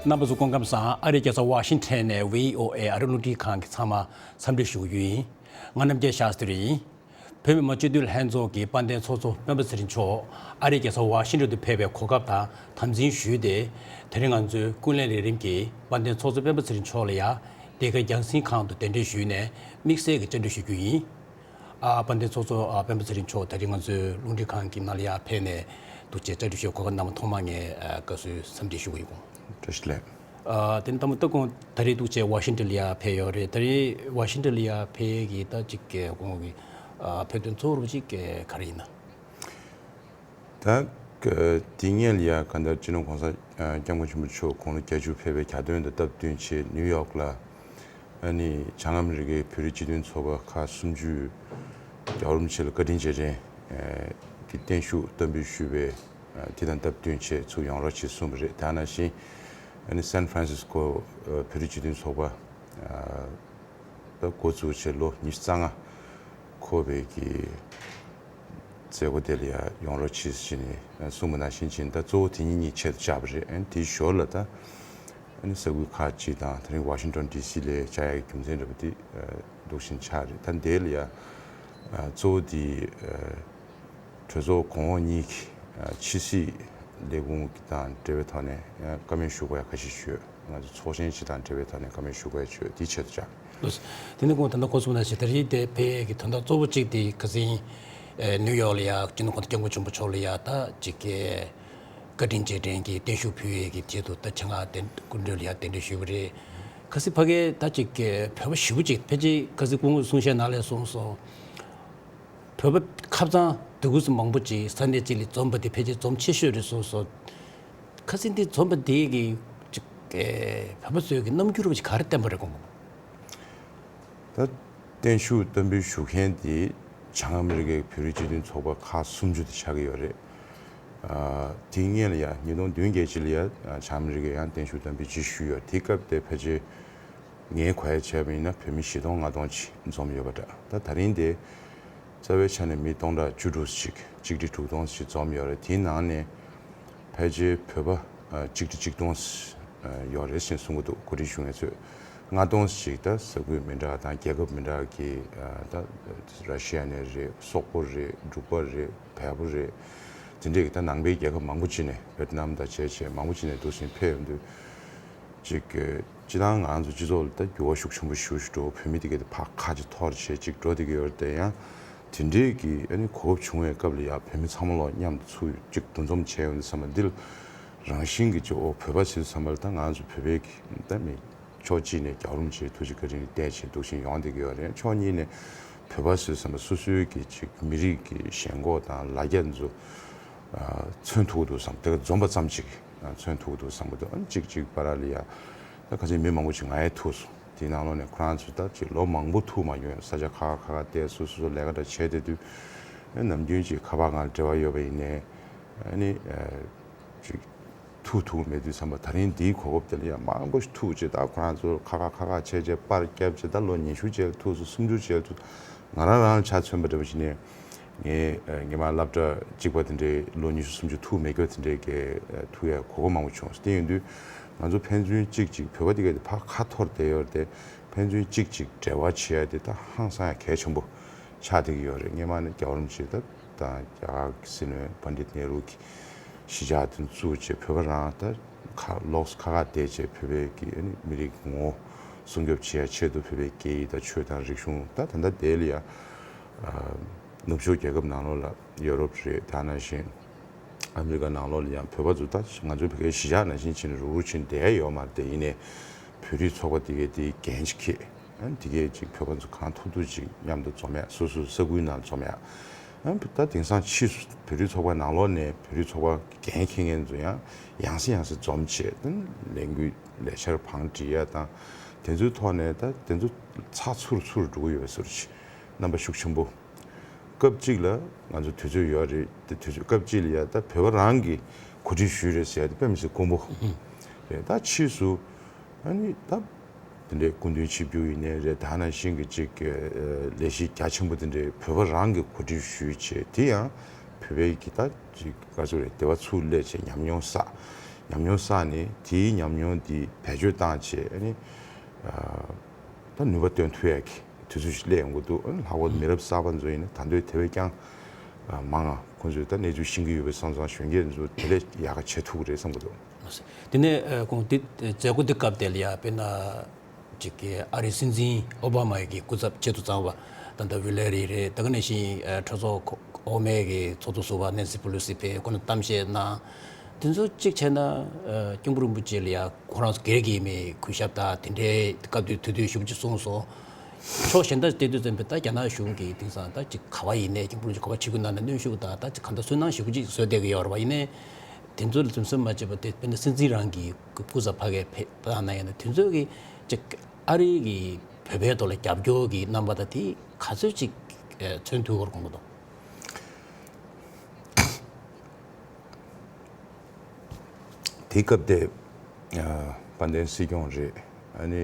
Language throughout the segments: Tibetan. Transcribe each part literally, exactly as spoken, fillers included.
རྣམ་པ་ཚོ་སྐུ་ཁམས་བཟང་། ཨ་རིའི་རྒྱལ་ས་ཝ་ཤིང་ཊོན་ནས་བྷི་ཨོ་ཨེ་ཨ་རི་རླུང་འཕྲིན་ཁང་གི་ཚང་མ་འཚམས་འདྲི་ཞུ་གི་ཡིན། ང་རྣམ་རྒྱལ་ཤཱསྟྲི་ཡིན། བོད་མི་མང་སྤྱི་འཐུས་ལྷན་ཚོགས་ཀྱི་དཔལ་ལྡན་ཚོགས་གཙོ་སྤེན་པ་ཚེ་རིང་མཆོག་ཨ་རིའི་རྒྱལ་ས་ཝ་ཤིང་ཊོན་དུ་ཕེབས་པའི་གོ་སྐབས་དང་དམ་འཛིན་ཞུས་ཏེ། དེ་རིང་ང་ཚོས་ཀུན་གླེང་ལས་རིམ་གྱིས་དཔལ་ལྡན་ཚོགས་གཙོ་སྤེན་པ་ཚེ་རིང་མཆོག་ལ་ཡང་འདི་ག་རྒྱང་སྲིང་ཁང་དུ་གདན་འདྲེན་ཞུས་ནས་དམིགས་བསལ་གྱི་བཅར་འདྲི་ཞུ་རྒྱུ་ཡིན། ཨ། དཔལ་ལྡན་ཚོགས་གཙོ། ཨ། སྤེན་པ་ཚེ་རིང་མཆོག་དེ་རིང་ང་ཚོའི་རླུང་འཕྲིན་ཁང་གི་ནང་ལ་ཡར་ཕེབས་ནས་འདུག་ཅེས་བཅར་འདྲི་ཞུ་གོ་སྐབས་གནང་བ་ཐོག་མར་ངས། ཨ། དགའ་བསུའི་འཚམས་འདྲི་ཞུ་གི་ཡིན། བཀྲ་ཤིས་བདེ་ལེགས། ཨ། དེ་ནས་ད་མ་ལྟ་ཁོང་ད་རེས་འདུག་ཅེས་ཝ་ཤིང་ཊོན་ལ་ཡར་ཕེབས་ཡོད་རེད། ད་རེས་ཝ་ཤིང་ཊོན་ལ་ཡར་ཕེབས་ཀྱི་ད་ཅིག་གི་ཁོང་གི། ཨ། ཕེབས་དོན་གཙོ་བོ་རུ་ཅིག་ག་རེ་ཡིན་ན། ད་དེ་སྔོན་ལ་ཡ་གང་ལྟར་སྤྱི་ནོར་༸གོང་ས་༸སྐྱབས་མགོན་ཆེན་པོ་མཆོག་དགུང་ལོ་བརྒྱད་ཅུ་ཕེབས་པའི་གྱ་སྟོན་དང་སྟབས་བསྟུན་ཆེད་ནིའུ་ཡོག་ལ། ཨ་ནི་བྱང་ཨ་མི་རི་ཀའི་བོད་རིགས་སྤྱི་མཐུན་ཚོགས་པ་ཁག་སུམ་ཅུས་རྒྱལ་བ་རིན་པོ་ཆེ་ལ་བཀའ་དྲིན་རྗེས་དྲན་གྱི་བརྟན་བཞུགས་བསྟར་འབུལ་ཞུས་པའི། དེ་དང་སྟབས་བསྟུན་ཆེད་ཚུར་ཡོང་རོགས་བྱེད་གསུངས་པ་རེད། དེ་ནང་བཞིན་ཨ་ནི་སན་ཧྥ་རན་སིས་ཀོ་བོད་རིགས་སྤྱི་མཐུན་ཚོགས་པ། ད་འགོ་བཙུགས་བྱས་ལོ་ཉི་ཤུ་རྩ་ལྔ་འཁོར་བའི་གི་མཛད་སྒོ་དེ་ལ་ཡང་ཡོང་རོགས་བྱེད་ཟེར་ནས་གསུངས་པ་ནང་བཞིན་བྱས་ནས། ད་གཙོ་བོ་དེ་གཉིས་གཉིས་ཆེད་དུ་བཅར་བ་རེད། ཨ་ནི་དེའི་ཞོར་ལ་ད་ཨ་ནི་ས་ཁུལ་ཁག་ཅིག་དང་དེ་རིང་ཝ་ཤིང་ཊོན་ཌི་སི་ལ་བཅར་ཡག་གི་རྒྱུ་མཚན་འདྲ་པོ་དེ་འདུག་བཞིན་ཆགས་རེད། ད་འདི་ལ་ཡང་གཙོ་བོ་དེ། གྲོས་ཚོགས་གོང་འོག་གཉིས་ཀྱི་ཕྱི་སྲིད་ལས་ཁུངས་དང་འབྲེལ་བའི་ཐོག་ནས་བཀའ་མོལ་ཞུ་དགོས་ཡ་ཁ་ཤས་ཡོད། ང་ཚོ་ཚོགས་ཆེན་སྤྱི་དང་འབྲེལ་བའི་ཐོག་ནས་བཀའ་མོལ་ཞུ་དགོས་ཡ་ཡོད། དེའི་ཆེད་དུ་བཅར། ལགས་སོ། དེ་ནས་ཁོང་ད་ལྟ་གོ་སོང་ན་ཞེ་ད་རེས་དེ་ཕེབས་ཀྱི་དོན་དག་གཙོ་བོ་གཅིག་དེ་ཁ་སང་ནིའུ་ཡོག་ལ་ཡ་སྤྱི་ནོར་༸གོང་ས་༸སྐྱབས་མགོན་ཆེན་པོ་མཆོག་ལ་ཡ་ད་ཅིག་གི་བཀའ་དྲིན་རྗེས་དྲན་གྱི་བརྟན་བཞུགས་ཕུལ་ཡས་ཀྱི་ཆེད་དུ་ད་ཆེད་མངགས་དེ་སྐུ་མགྲོན་ལ་ཡ་གདན་འདྲེན་ཞུས་པ་རེད། ཁ་སང་ཕ་གིར་ད་ཅིག་གི་བོད་པ་ཞེ་པོ་ཅིག་ཕལ་ཆེར་ཁ་སང་སྐུ་ངོ་གསུང་བཤད་ནང་ལ་གསུངས་སོང་། བོད་པ་ཁ་རྩང་དེ་གུ་སུ་མང་པོ་ཅིག་ས་གནས་གཅིག་ལ་འཛོམས་པ་དེ་ཕལ་ཆེར་འཛོམས་ཆེ་ཤོས་རེད་གསུངས་སོང་། ཁ་སང་འདི་འཛོམས་པ་དེ་གི་ཅིག་གི་བོད་པ་ཚོའི་གི་རྣམ་འགྱུར་བ་ཅིག་ག་རེ་བསྟན་པ་རེད་དགོངས་པ། ད་བརྟན་བཞུགས་བསྟར་འབུལ་ཞུ་མཁན་དེ་བྱང་ཨ་མི་རི་ཀའི་བོད་རིགས་སྤྱི་མཐུན་ཚོགས་པ་ཁག་སུམ་ཅུ་དེ་ཆགས་ཀྱི་ཡོད་རེད། ཨ། དེ་སྔོན་ལ་ཡ་ཉིས་སྟོང་བདུན་བརྒྱད་ཅིག་ལ་ཡ་བྱང་ཨ་མི་རི་ཀས་ཡང་བརྟན་བཞུགས་བསྟར་འབུལ་ཅིག་ཞུས་ཡོད། དེ་སྐབས་དེ་ཕལ་ཆེར་ངས་གོ་ཡ་བྱས་པ་ཡིན་ན་བོད་མི་བཞི་སྟོང་ལྔ་སྟོང་ཅིག་འཛོམས་ཡོད་པ་འདྲ། ད་ད་རིང་དེ་རྩ་བའི་ཆ་ནས་མི་སྟོང་ཕྲག་བཅུ་དྲུག་ཅིག་ཆིག་ཁྲི་དྲུག་སྟོང་ཅིག་འཛོམས་ཡོད་རེད། དེའི་ནང་ནས་ཕལ་ཆེར་བོད་པ་ཨ་ཆིག་ཁྲི་ཆིག་སྟོང་ཨ་ཡོད་རེད་ཅེས་གསུང་གི་འདུག། གོ་སྒྲིག་ཞུ་མཁན་ཚོས། ལྔ་སྟོང་ཅིག་ད་ས་ཁུལ་མི་འདྲ་དང་རྒྱལ་ཁབ་མི་འདྲ་གི། ཨ། ད་ར་ཤི་ཡ་ནས་རེད། སོག་པོ་རེད། འབྲུག་པ་རེད། བལ་པོ་རེད། དེ་འདྲས་ཀྱི་ད་ནང་པའི་རྒྱལ་ཁབ་མང་པོ་ཅིག་ནས། ཝེ་ཏི་ནམ་དང་བཅས་བཅས་མང་པོ་ཅིག་ནས་འདུག་སེ་ཕེབས་ཡོང་དུས་ཅིག་གི་སྤྱིར་བཏང་ང་ཚོ་སྤྱི་ཚོགས་ལ་ད་འགྱུར་བ་ཤུགས་ཆེན་པོ་ཞེ་པོ་ཞིག་འགྲོ། བོད་མི་དེ་གས་དེ་ཕར་ཁ་ཅིག་འཐོར་བྱས་ཅིག་འགྲོ་བསྡད་ཀྱི་ཡོད་རེད་དེ། ཡང་དེ་འདྲས་ཀྱི་ཨ་ནི་གོ་སྐབས་བྱུང་བའི་སྐབས་ལ་ཡ་བོད་མི་ཚང་མ་ལོག་མཉམ་དུ་ཚུར་ཅིག་འདུ་འཛོམས་བྱས་ཡོང་དུས་ཙམ་པ་འདི་ལ་རང་བཞིན་གྱི་ཅིག་ཨོ་བོད་པ་ཟེར་དུས་ཙམ་པ་ལ་ད་ང་ཚོ་བོད་པའི་གི་ད་མི་ཕྱོགས་གཅིག་ནས་རྒྱལ་བ་རིན་པོ་ཆེའི་ཐུགས་རྗེ་བཀའ་དྲིན་བརྟེན་བྱས་འདུག་སེ་ཡོང་བསྡད་ཀྱི་ཡོད་རེད། ཕྱོགས་གཉིས་ནས་བོད་པ་ཟེར་ཙམ་པ་སོ་སོའི་གི་ཅིག་མི་རིགས་ཀྱི་ཞེན་ཁོག་དང་ལ་རྒྱ་ཚོ་མཚོན་ཐུབ་ཀྱི་འདུག་བསམ། དེ་ག་འཛོམས་པ་ཙམ་ཅིག་མཚོན་ཐུབ་ཀྱི་འདུག་བསམ་གྱི་འདུག། ཨ་ནི་གཅིག་གཅིག་བར་ལ་ཡ་ད་ཁ་སང་མི་མང་པོ་ཅིག་ང་ཡང་ཐུག་སོང་། དེའི་ནང་ལོགས་ནས་ཁོ་རང་ཚོ་ད་ཅིག་ལོ་མང་པོ་ཐུག་མ་མྱོང་། ས་ཆ་ཁ་ཁ་ཁ་ཁ་བསྡད། སོ་སོ་སོ་ལས་ཀ་འདྲ་བྱས་བསྡད་དུས། ཨ། ནམ་རྒྱུན་ཅིག་ཁ་པར་སྒང་ལ་འབྲེལ་བ་ཡོད་པ་ཡིན་ནའི། ཨ་ནི་ཨ་ཅིག་ཐུག་ཐུག་མེད་དུས་ཙམ་པ། ད་རིང་འདིའི་གོ་སྐབས་དེ་ལ་ཡང་མང་པོ་ཞིག་ཐུག་བྱས། ད་ཁོ་རང་ཚོ་ཁ་ཁ་ཁ་ཁ་བྱས་བྱས་པར་བརྒྱབ་བྱས། ད་ལོ་ཉི་ཤུ་བྱས་ཐུག་སོང་། སུམ་ཅུ་བྱས་ཐུག། ང་རང་རང་ལ་ཆ་མཚོན་པ་འདྲ་པོ་བྱས་ནས། ངས་ཨ་སྔོན་མ་སློབ་གྲྭ་གཅིག་པ་དེ་འདྲའི་ལོ་ཉི་ཤུ་སུམ་ཅུ་ཐུག་མེད་རྒྱུ་དེ་འདྲའི་གི་ཨ་ཐུག་ཡ་གོ་སྐབས་མང་པོ་བྱུང་སོང་། དེ་ཡིན་དུས་ང་ཚོ་ཕན་ཚུན་གཅིག་གཅིག་བོད་པ་དེ་ག་དེ་ཕར་ཁ་འཐོར་བསྡད་ཡོད་རེད་དེ། ཕན་ཚུན་གཅིག་གཅིག་འབྲེལ་བ་བྱེད་ཡ་དེ་ད་ཧང་སང་ཡ་གལ་ཆེན་པོ་ཆགས་བསྡད་ཀྱི་ཡོད་རེད། སྔོན་མ་ནི་རྒྱལ་བ་རིན་པོ་ཆེ་ད་དང་རྒྱ་གར་གྱི་སྲིད་བློན་པཎྜི་ཏ་ནེ་རུ་གིས་གཞིས་ཆགས་དེ་བཙུགས་བྱས། བོད་པ་རང་ད་ཁ་ལོགས་སུ་ཁ་ཁ་བསྡད་བྱས། བོད་པའི་གི་ཨ་ནི་མི་རིགས་ངོ་བོ་སྲུང་སྐྱོབ་བྱེད་ཡ་ཆེད་དུ་བོད་པའི་སྐད་ཡིག་དང་ཆོས་དང་རིག་གཞུང་། ད་ད་ལྟ་དེ་ལ་ཡ་ཨ་ནུབ་ཕྱོགས་རྒྱལ་ཁབ་ནང་ལོགས་ལ་ཡོ་རོབ་རེད། ད་ནང་བཞིན་ཨ་མི་རི་ཀ་ནང་ལོགས་ལ་ཡང་བོད་པ་ཚོ་ད་ང་ཚོའི་བོད་སྐད་གཞིས་ཆགས་ནང་བཞིན་བྱས་ནས་རུག་རུག་བྱས་ནས་བསྡད་ཡ་ཡོད་མ་རེད་དེ། ཡིན་ནའི་བོད་རིགས་ཚོགས་པ་དེ་གས་དེའི་འགན་ཅིག་འཁྱེར། ཨ་ནི་དེ་གས་ཅིག་བོད་པ་ཚོ་གང་ཐུབ་ཐུབ་ཅིག་མཉམ་དུ་འཛོམས་ཡ། སོ་སོའི་ས་ཁུལ་ནང་འཛོམས་ཡ། ཨ་ནི་ད་དེང་སང་ཕྱིས་སུ་བོད་རིགས་ཚོགས་པ་ནང་ལོགས་ནས་བོད་རིགས་ཚོགས་པ་འགན་འཁྱེར་མཁན་ཚོ་ཡང་ཡང་སེ་ཡང་སེ་འཛོམས་བྱས། ཨ་ནི་ལས་འགུལ་ལས་འཆར་བང་སྒྲིག་ཡ་དང་། དེ་ཚོའི་ཐོག་ནས་ད་དེ་ཚོ་ཚགས་ཚུད་ཚུད་འགྲོ་གི་ཡོད་པའི་བཟོ་འདྲ་ཅིག། རྣམ་པ་ཤུགས་ཆེན་པོ། སྐབས་གཅིག་ལ་ང་ཚོ་དུས་ཚོད་ཡོད་རེད་དེ། དུས་ཚོད་སྐབས་གཅིག་ལ་ཡ་ད་བོད་པ་རང་གིས་གོ་སྒྲིག་ཞུས་རེད་ཟེར་ཡ་དེ་དཔེ་མི་སྲིད་དཀོན་པོ་རེད། ད་ཕྱིས་སུ་ཨ་ནི་ད་དེ་འདྲའི་སྐུ་མདུན་ཆིབས་བསྒྱུར་ཡིན་ནའི་རེད། ད་ནང་བཞིན་གྱི་ཅིག་གི་ལས་གཞི་རྒྱ་ཆེན་པོ་དེ་འདྲའི་བོད་པ་རང་གིས་གོ་སྒྲིག་ཞུས་བྱས། དེ་ཡང་བོད་པའི་གི་ད་ཅིག་ག་ཚོད་རེད། སྡེ་བ་ཚུར་སླེབས་བྱས་ཉམས་མྱོང་བསགས། ཉམས་མྱོང་བསགས་ནས་དེའི་ཉམས་མྱོང་འདི་བེད་སྤྱོད་བཏང་བྱས་ཨ་ནི་ད་ནུས་པ་བཏོན་ཐུབ་ཡག་གི་དུས་ཚོད་ཞིག་སླེབས་ཡོང་གི་འདུག་ཨ་ནི་ལྷག་པར་དུ་མི་རབས་གསར་པ་ཚོ་ཡིན་ན་ད་དུང་དེ་བས་ཀྱང་མང་ང་ཁོང་ཚོས་ད་གནས་ཚུལ་ཤེས་ཀྱི་ཡོད་པའི་བསམ་བསམ་གཞོན་སྐྱེས་ཚོ་དེ་ལས་ཡག་ག་བྱེད་ཐུབ་ཀྱི་རེད་བསམ་གྱི་འདུག་དེ་ནས་ཁོང་འདི་མཛད་སྒོ་འདི་སྐབས་དེ་ལ་ཡ་དཔེར་ན། ཅིག་གི་ཨ་རིའི་སྲིད་འཛིན་ཨོ་བྷ་མ་ཡི་གི་སྐུ་ཚབ་ཆེད་དུ་བཅར་བ་ད་ལྟ་ཝི་ལེ་རི་རེད། ད་ག་ནང་བཞིན་གྲོས་ཚོགས་འོག་མའི་གི་ཚོགས་གཙོ་ཟུར་པ་ནེན་སི་པེ་ལོ་སི་ཕེབས་ཁོ་ན་གཏམ་བཤད་གནང་། དེ་ཚོ་གཅིག་བྱས་ན་སྐྱབས་མགོན་རིན་པོ་ཆེ་ལ་ཡ་ཁོ་རང་ཚོ་སྒེར་གྱི་མི་གུས་ཞབས་དང་དེ་འདྲའི་སྐབས་དུས་དུས་དུས་ཞུ་བ་ཅིག་གསུངས་སོང་། ཕྱོགས་གཞན་དག་བལྟས་དུས་ཙམ་པའི་ད་རྒྱ་ནག་གཞུང་གི་དེང་སང་ད་ཅིག་ག་བ་ཡིན་ནའི་སྐྱབས་མགོན་རིན་པོ་ཆེ་ག་བ་བྱེད་དགོས་ན་ནས་གནོན་ཤུགས་དང་ད་ཅིག་གང་ལྟར་སུན་སྣང་ཞེ་པོ་ཅིག་བཟོས་བསྡད་ཀྱི་ཡོད་རེད་བ། ཡིན་ནའི། དེ་ཚོ་ལ་འཛེམ་ཟོན་མ་བྱས་པ་དེ་དཔེར་ན་སྲིད་འཛིན་རང་གི་སྐུ་ཚབ་ཕ་གིར་ཕེབས་པ་ན་ཡང་ན་དེ་ཚོ་གི་ཅིག་ཨ་རི་གི་བོད་པའི་ཐོག་ལ་རྒྱབ་སྐྱོར་གྱི་རྣམ་པ་དང་དེ་ག་ཚོད་ཅིག་མཚོན་ཐུབ་ཀྱི་ཡོད་རེད་དགོངས་ཀྱི་འདུག་དེའི་སྐབས་དེ་དཔལ་ལྡན་སྲིད་སྐྱོང་རེད། ཨ་ནི་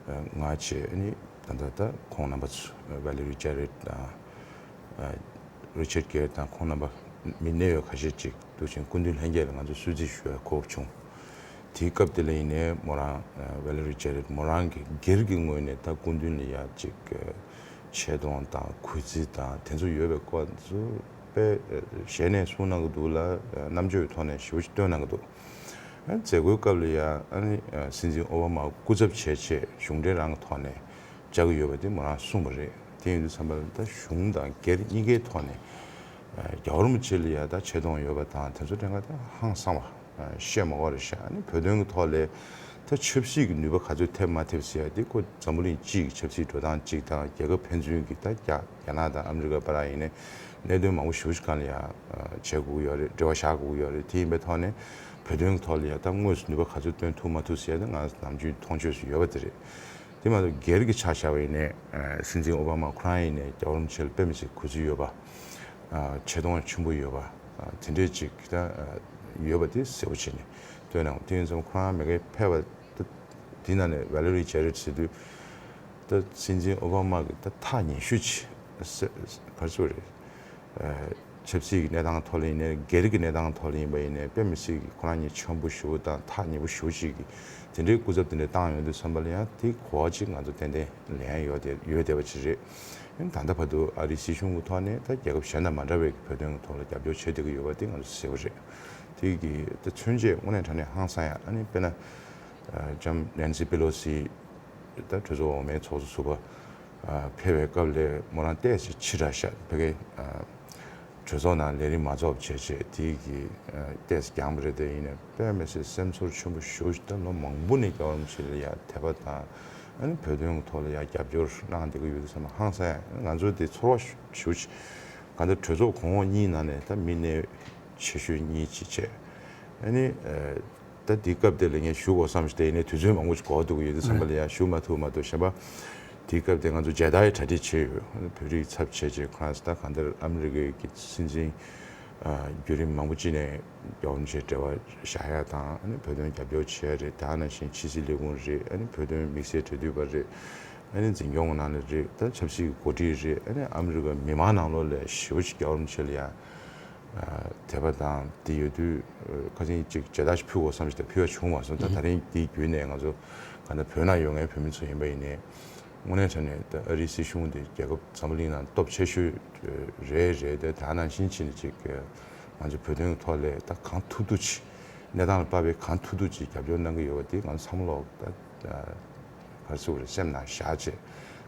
ང་བྱས་ཨ་ནི་ད་ལྟ་ད་ཁོང་རྣམ་པ་ཚོ་ཝེ་ལེ་རི་ཇེ་རེད་དང་། རི་ཆར་གྷེར་དང་ཁོང་རྣམ་པ་མི་གནད་ཡོད་ཁ་ཤས་ཅིག་འདུག་ཅིང་སྐུ་མདུན་ལྷན་རྒྱས་ལ་ང་ཚོ་གསོལ་ཚིགས་ཞུ་བའི་གོ་སྐབས་བྱུང་། དེའི་སྐབས་དེ་ལ་ཡིན་ནའི་མོ་རང་ཝེ་ལེ་རི་ཇེ་རེད་མོ་རང་གི་སྒེར་གྱི་ངོས་ནས་ད་སྐུ་མདུན་ལ་ཡ་ཅིག་ཆེ་མཐོང་དང་གུས་བརྩི་དང་དེ་ཚོ་ཡོད་པའི་སྐོར་ཚོ་དཔེ་ཞལ་ནས་གསུངས་གནང་གི་འདུག་ལ་རྣམ་དཔྱོད་ཀྱི་ཐོག་ནས་ཞེ་པོ་ཅིག་བཏོན་གནང་གི་འདུག་མཛད་སྒོའི་སྐབས་ལ་ཡང་ཨ་ནི་སྲིད་འཛིན་ཨོ་བྷ་མ་སྐུ་ཚབ་བྱས་བྱས་གཞུང་འབྲེལ་རང་གི་ཐོག་ནས་བཅར་གྱི་ཡོད་པ་དེ་མོ་རང་གསུངས་པ་རེད། དེ་ཡིན་དུས་ཙམ་པ་ལ་ད་གཞུང་དང་སྒེར་གཉིས་ཀའི་ཐོག་ནས་རྒྱལ་བ་རིན་པོ་ཆེ་ལ་ཡང་ད་ཆེ་མཐོང་ཡོད་པ་དང་དེ་ཚོ་དྲན་ག་ད་ཧང་སང་བ་བཤད་མ་དགོས་རེད་ཤག་ཨ་ནི་བོད་དོན་གྱི་ཐོག་ལས་ད་ཆབ་སྲིད་ཀྱི་ནུས་པ་ག་ཚོད་ཐེབས་མ་ཐེབས་ཟེར་ཡ་དེ་ཁོ་འཛམ་བུ་གླིང་སྤྱི་ཡི་ཆབ་སྲིད་འགྲོ་སྟངས་གཅིག་དང་རྒྱལ་ཁབ་ཕན་ཚུན་གྱི་ད་རྒྱ་རྒྱ་ནག་དང་ཨ་མི་རི་ཀ་བར་ཡིན་ནའི་གནད་དོན་མང་པོ་ཞེ་པོ་ཞིག་སྒང་ལ་ཡང་བྱེད་དགོས་ཀྱི་ཡོད་རེད། འབྲེལ་བ་བཞག་དགོས་ཀྱི་ཡོད་རེད། དེ་ཡིན་པའི་ཐོག་ནས་བོད་དོན་གྱི་ཐོག་ལ་ཡང་ད་དངོས་སུ་ནུས་པ་ག་ཚོད་བཏོན་ཐུབ་མ་ཐུབ་ཟེར་ཡ་དེ་ང་ནམ་རྒྱུན་མཐོང་ཆོས་སུ་ཡོད་པ་དེ་རེད། དེ་མ་གཏོགས་སྒེར་གྱི་ཆ་བཞག་པ་ཡིན་ནའི་སྲིད་འཛིན་ཨོ་བྷ་མ་ཁོ་རང་ཡིན་ནའི་རྒྱལ་བ་རིན་པོ་ཆེ་ལ་དཔེ་མི་སྲིད་གུས་བརྩི་ཡོད་པ། ཆེ་མཐོང་ཆེན་པོ་ཡོད་པ། དེ་འདྲས་ཅིག་ད་ཡོད་པ་དེ་གསལ་པོ་བྱས་ནས་སྟོན་གནང་། དེ་ཡིན་ཙང་ཁོ་རང་མ་གིར་ཕེབས་པ་དེ་ནང་ནས་ཝེ་ལེ་རི་ཇེ་རེད་ཟེར་དུས་ད་སྲིད་འཛིན་ཨོ་བྷ་མ་གི་ད་ཐག་ཉེ་ཤོས་ཅིག་ག་རེ་ཟེར་དགོས་རེད། ཆབ་སྲིད་ཀྱི་གནས་སྟངས་ཐོག་ལ་ཡིན་ནའི་སྒེར་གྱི་གནས་སྟངས་ཐོག་ལ་ཡིན་པ་ཡིན་ནའི་དཔེ་མི་སྲིད་ཀྱི་ཁོ་རང་ཉིད་འཆམ་པོ་ཞེ་པོ་དང་ཐག་ཉེ་པོ་ཞེ་པོ་ཅིག་གི་དེ་འདྲའི་སྐུ་ཚབ་དེ་འདྲ་བཏང་ཡོང་དུས་ཙམ་པ་ལ་ཡང་དེ་གོ་བ་ཅིག་ང་ཚོ་ཏན་ཏན་ལེན་ཡ་ཡོད་བསྡད་ཡོད་བསྡད་པ་ཅིག་རེད། ཨ་ནི་ད་ལྟ་བར་དུ་ཨ་རིའི་སྲིད་གཞུང་གི་ཐོག་ནས་ད་རྒྱལ་ཁབ་གཞན་དང་མ་འདྲ་བའི་བོད་དོན་གྱི་ཐོག་ལ་རྒྱབ་སྐྱོར་བྱེད་བསྡད་ཀྱི་ཡོད་པ་དེ་ང་ཚོ་གསལ་པོ་རེད། དེ་གི་ད་མཚོན་བྱེད་དངོས་གནས་དྲང་གནས་ཧང་སང་ཡ། ཨ་ནི་དཔེར་ན་ལྕམ་ནན་སི་པེ་ལོ་སི་ད་གྲོས་ཚོགས་འོག་མའི་ཚོགས་གཙོ་ཟུར་པ་ཕེབས་པའི་སྐབས་ལ་མོ་རང་ཏོག་ཙམ་ཕྱི་དྲགས་ཤག་ཕ་གིའི་གྲོས་ཚོགས་ནང་ལས་རིམ་མ་རྫོགས་བྱས་བྱས་དེ་གི་ཏོག་ཙམ་འགྱངས་པ་རེད། དེ་ཡིན་ནའི་དཔེ་མི་སྲིད་སེམས་ཚོར་ཆེན་པོ་ཞེ་པོ་ཞིག་ད་ལོ་མང་པོ་ནས་རྒྱལ་བ་རིན་པོ་ཆེ་ལ་ཡ་དད་པ་དང་ཨ་ནི་བོད་དོན་གྱི་ཐོག་ལ་ཡ་རྒྱབ་སྐྱོར་གནང་བསྡད་ཀྱི་ཡོད་དུས་ཙམ་པ་ཧང་སང་ཡ། ང་ཚོ་དེ་ཚོར་བ་ཞེ་པོ་ཞིག་གང་ལྟར་གྲོས་ཚོགས་གོང་འོག་གཉིས་ནང་ནས་ད་མི་གནད་ཆེ་ཤོས་གཉིས་ཅིག་བྱས། ཨ་ནི་ད་འདི་སྐབས་དེ་ལ་ངས་ཞུ་དགོས་བསམ་བྱས་ཏེ་ཡིན་ནའི་དུས་ཚོད་མང་པོ་ཞིག་འགོར་འདུག་ཡོད་དུས་ཙམ་པ་ལ་ཡ་ཞུ་མ་ཐུབ་མ་གཏོགས་གཞན་པ་དེའི་སྐབས་དེ་ང་ཚོ་མཇལ་དར་གྱི་གྲ་སྒྲིག་བྱས་ཡོད། བོད་རིགས་ཚབ་བྱས་བྱས་ཁོ་རང་ད་གང་ལྟར་ཨ་མི་རི་ཀའི་གི་སྲིད་འཛིན་བརྒྱུད་རིམ་མང་པོ་ཅིག་ནས་རྒྱལ་བ་རིན་པོ་ཆེ་འབྲེལ་བ་བཞག་ཡ་དང་ཨ་ནི་བོད་དོན་རྒྱབ་སྐྱོར་བྱེད་ཡ་རེད། དེ་ནང་བཞིན་ཕྱི་སྲིད་ལས་ཁུངས་རེད། ཨ་ནི་བོད་དོན་དམིགས་བསལ་འབྲེལ་མཐུད་པ་རེད། ཨ་ནི་འཛིན་སྐྱོང་གི་ནང་ལ་རེད། ད་ཆབ་སྲིད་ཀྱི་འགོ་ཁྲིད་རེད། ཨ་ནི་ཨ་མི་རི་ཀ་མི་མང་ནང་ལོགས་ལ་ཞེ་པོ་ཅིག་རྒྱལ་བ་རིན་པོ་ཆེ་ལ་ཡ་དད་པ་དང་དེ་ཡོད་དུས་ཁ་སང་ཅིག་མཇལ་དར་ཞིག་ཕུལ་དགོས་བསམ་བྱས་ཏེ་ཕུལ་བ་བྱུང་མ་སོང་། ད་ད་རིང་དེའི་བརྒྱུད་ནས་ང་ཚོ་ག་ད་བོད་ནང་ཡོད་མཁན་བོད་མི་ཚོ་ཡིན་པ་ཡིན་ནའི་དངོས་གནས་དྲང་གནས་ད་ཨ་རིའི་སྲིད་གཞུང་དེ་རྒྱལ་ཁབ་འཛམ་བུ་གླིང་ནང་སྟོབས་ཆེ་ཤོས་རེད་རེད། དེ་ད་ནང་བཞིན་བྱས་ནས་ཅིག་ང་ཚོ་བོད་དོན་གྱི་ཐོག་ལ་ད་གང་ཐུབ་ཐུབ་ཅིག་གནས་སྟངས་ལ་དཔག་པའི་གང་ཐུབ་ཐུབ་ཅིག་རྒྱབ་སྐྱོར་གནང་གི་ཡོད་པ་དེ་ང་ཚོ་ཚང་མ་ལོག་ད་ག་རེ་ཟེར་དགོས་རེད། སེམས་ནང་བཞག་བྱས་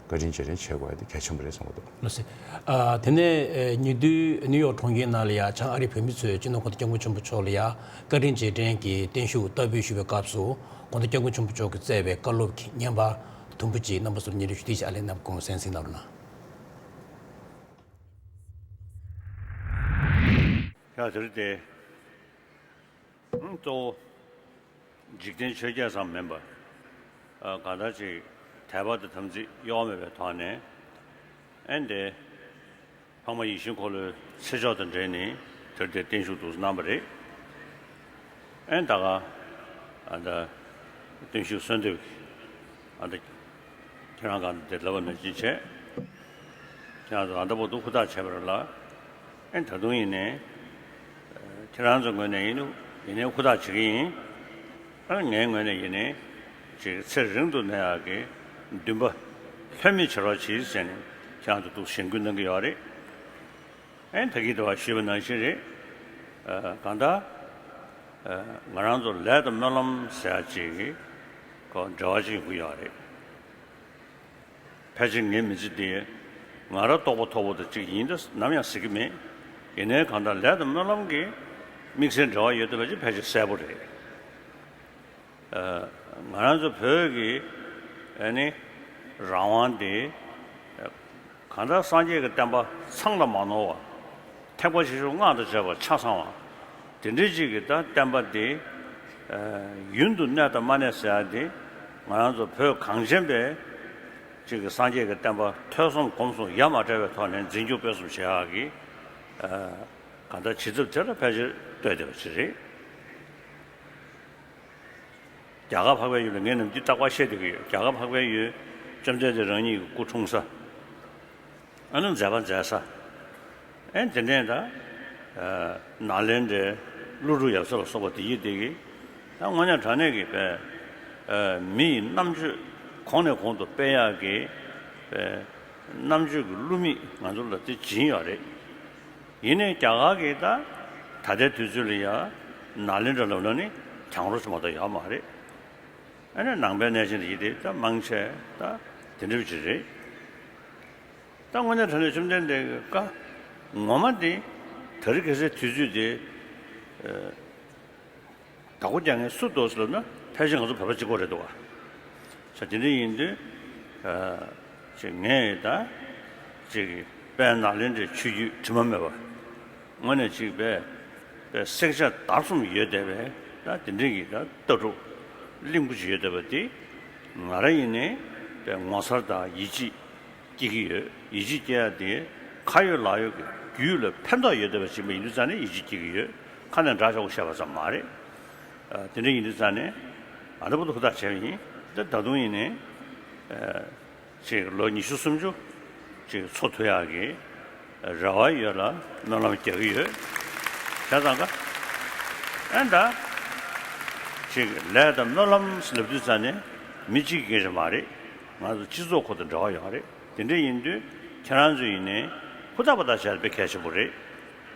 བཀའ་དྲིན་རྗེས་དྲན་བྱེད་དགོས་ཡ་དེ་གལ་ཆེན་པོ་རེད་བསམ་གྱི་འདུག་ལགས་སོ། ཨ་དེ་ནས་ཨ་ཉེ་དུས་ནིའུ་ཡོག་གྲོང་ཁྱེར་ནང་ལ་ཡ་བྱང་ཨ་རིའི་བོད་མི་ཚོས་སྤྱི་ནོར་གོང་ས་སྐྱབས་མགོན་ཆེན་པོ་མཆོག་ལ་ཡ་བཀའ་དྲིན་རྗེས་དྲན་གྱི་བརྟན་བཞུགས་བསྟར་འབུལ་ཞུ་བའི་སྐབས་སུ་གོང་ས་སྐྱབས་མགོན་ཆེན་པོ་མཆོག་གིས་བསྩལ་བའི་བཀའ་སློབ་ཀྱི་བརྙན་པར་དུམ་བུ་གཅིག་རྣམ་པ་ཚོར་སྙན་སྒྲོན་ཞུ། དེ་ཞིག་ཨ་ལས་རྣམ་པ་ཀུན་གསན་གཟིགས་གནང་རོགས་གནང་། ཡ་དེ་རེད་དེ། གཙོ་བོ་འཇིག་རྟེན་ཆོས་བརྒྱད་ཙམ་མིན་པར། ཨ་གང་ལྟར་ཅིག་དད་པ་དང་དམ་ཚིག་གཡོ་བ་མེད་པའི་ཐོག་ནས། ཨེ་འདི་འཕགས་མ་ཡིད་བཞིན་འཁོར་ལོའི་ཚེ་ཆོག་དང་འབྲེལ་ནས་དེར་དེ་བརྟན་བཞུགས་འདུག་གནང་བ་རེད། ཨེ་ད་ག་ཨ་ད་བརྟན་བཞུགས་གསོལ་འདེབས་ཨ་ད་ཁྱེད་རང་གང་དེ་ལབ་པ་ནང་བཞིན་བྱས། ཁྱེད་རང་ཚོ་ཨ་ད་བར་དུ་ཧུར་ཐག་བྱས་པ་རེད་ལ། ཨེ་ད་དུང་ཡིན་ནའི། ཁྱེད་རང་ཚོ་ངོས་ནས་ཡིན་ནོ། ཡིན་ནའི་ཧུར་ཐག་བྱེད་ཀྱི་ཡིན། ཨ་ངའི་ངོས་ནས་ཡིན་ནའི་ཅིག་ཚེ་རིང་དུ་གནས་ཡག་གི་འདུན་པ་ལྷོད་མེད་བྱེད་རོགས་གྱིས་ཟེར་ནས་ཁྱེད་རང་ཚོ་འདུག་གཞེན་སྐུལ་གནང་གི་ཡོད་རེད། ཨེ་ད་གིན་དེ་བ་ཞུས་པ་ནང་བཞིན་རེད། ཨ་གང་ལྟར་ཨ་ང་རང་ཚོ་ལས་དང་སྨོན་ལམ་ཟེར་ཡག་ཅིག་གི་ཁོ་འབྲེལ་བ་ཅིག་ཡོང་གི་ཡོད་རེད། ཕལ་ཆེར་ངའི་མི་ཚེ་འདི་ང་རང་རྟོགས་པ་མཐོ་པོ་དང་གཅིག་ཡིན་ད་ནམ་ཡང་ཟེར་གྱི་མེད། ཡིན་ནའི་གང་ལྟར་ལས་དང་སྨོན་ལམ་གྱི་དམིགས་བསལ་འབྲེལ་བ་ཡོད་བསྡད་པ་ཅིག་ཕལ་ཆེར་གསལ་པོ་རེད། ཨ་ང་རང་ཚོ་བོད་ཀྱི་ཨ་ནི་རང་དབང་འདི་གང་ལྟར་སངས་རྒྱས་ཀྱི་བསྟན་པ་ཚང་ལ་མ་ནོར་བ། ཐེག་པ་ཆེ་ཆུང་སྔགས་དང་བཅས་པ་ཆ་ཚང་བ། དེ་འདྲའི་ཅིག་གི་ད་བསྟན་པ་འདི་ཨ་ཡུན་དུ་གནས་དང་མ་གནས་ཟེར་ཡ་འདི་ང་རང་ཚོ་བོད་གངས་ཅན་པའི་ཅིག་གི་སངས་རྒྱས་ཀྱི་བསྟན་པ་ཐོས་བསམ་སྒོམ་གསུམ་ཡ་མ་བྲལ་བའི་ཐོག་ནས་འཛིན་སྐྱོང་སྤེལ་གསུམ་བྱེད་ཡག་གི་ཨ་གང་ལྟར་བྱེད་ཐབས་དེ་ལ་ཕལ་ཆེར་ལྟོས་བསྡད་པ་ཅིག་རེད། རྒྱ་གར་འཕགས་པའི་ཡུལ་ལ་ངས་ནམ་རྒྱུན་རྟག་པར་བཤད་བསྡད་ཀྱི་ཡོད། རྒྱ་གར་འཕགས་པའི་ཡུལ་བཅོམ་ལྡན་འདས་རང་ཉིད་ཀྱི་སྐུ་འཁྲུངས་ས། ཨ་ནི་མཛད་པ་མཛད་ས། ཨེ་དེ་འདྲས་ད་ནཱ་ལེནྡྲའི་ཀླུ་སྒྲུབ་ཡབ་སྲས་ལ་སོགས་པ་དེ་ཡིན་བསྡད་ཀྱི། ད་དངོས་གནས་དྲང་གནས་ཀྱི་པའི་མི་ཡི་རྣམ་དཔྱོད་གོང་ནས་གོང་དུ་སྤེལ་ཡག་གི་པའི་རྣམ་དཔྱོད་ཀྱི་བསླུ་མེད་ང་ཚོ་ལ་དེ་སྦྱིན་ཡོད་རེད། ཡིན་ནའི་རྒྱ་གར་གྱིས་ད་ད་ལྟའི་དུས་ཚོད་ལ་ཡ་ནཱ་ལེནྡྲ་ལབ་ན་ནི་གྱང་རོ་ཅིག་མ་གཏོགས་ཡོད་མ་རེད། ཨ་ནི་ནང་པའི་གནས་ཆེན་དེ་ཡིན་དེ་ད་མང་ཆེ་ད་དེ་འདྲ་ཅིག་རེད། ད་དངོས་གནས་དྲང་གནས་བཅོམ་ལྡན་འདས་ཀྱི་བཀའ་ངོ་མ་དེ་དེ་རིང་ཁ་སང་དུས་ཚོད་དེ་ཨ་བདག་པོ་རྒྱག་མཁན་སུ་འདུག་ཟེར་ལབ་ན་ཕལ་ཆེར་ང་ཚོ་བོད་པ་གཅིག་པོ་རེད་འདུག་བ། ས་དེ་འདྲ་ཡིན་དུས་ཨ་ཅིག་ངས་ད་ཅིག་དཔལ་ནཱ་ལེནྡྲའི་ཆོས་བརྒྱུད་དྲི་མ་མེད་པ་དངོས་གནས་ཅིག་པའི་པའི་བསྲེག་བཅད་བརྡར་གསུམ་ཡོད་བསྡད་པའི་ད་དེ་འདྲ་གི་ད་ལྟ་གྲུབ་བརླིང་པོ་ཅིག་ཡོད་བསྡད་པ་དེ་ང་རང་ཡིན་ནའི་པའི་ངོ་མཚར་དང་ཡིད་ཆེས་སྐྱེ་གི་ཡོད། ཡིད་ཆེས་སྐྱེ་ཡ་དེ་ཁ་ཡོད་ལག་ཡོད་ཀྱི་རྒྱུད་ལ་ཕན་ཐོགས་ཡོད་བསྡད་པ་ཅིག་མ་ཡིན་དུས་ཙང་ནས་ཡིད་ཆེས་སྐྱེ་གི་ཡོད། ཁ་ནས་འདྲ་ཆགས་པོ་བཤད་པ་ཙམ་མ་རེད། ཨ་དེ་འདྲ་ཡིན་དུས་ཙང་ནས་ཨ་ད་བུ་ད་ཧུར་ཐག་བྱས་པ་ཡིན། ད་ད་དུང་ཡིན་ནའི་ཨ་ཅིག་ལོ་ཉི་ཤུ་སུམ་ཅུ་ཅིག་འཚོ་ཐུབ་ཡག་གི་རེ་བ་ཡོད་ལ་སྨོན་ལམ་རྒྱག་གི་ཡོད། བྱས་ཙང་ཀ་ཨ་ད་ཅིག་ལས་དང་སྨོན་ལམ་ལབ་དུས་ཙང་ནས་མི་གཅིག་གི་སྐད་ཆ་མ་རེད། ང་ཚོ་སྤྱི་ཚོགས་ཁོ་དང་འབྲེལ་བ་ཡོད་རེད། དེ་འདྲ་ཡིན་དུས་ཁྱེད་རང་ཚོ་ཡིན་ནའི་ཧུར་ཐག་པ་ཐག་བྱས་དཔེ་གལ་ཆེན་པོ་རེད།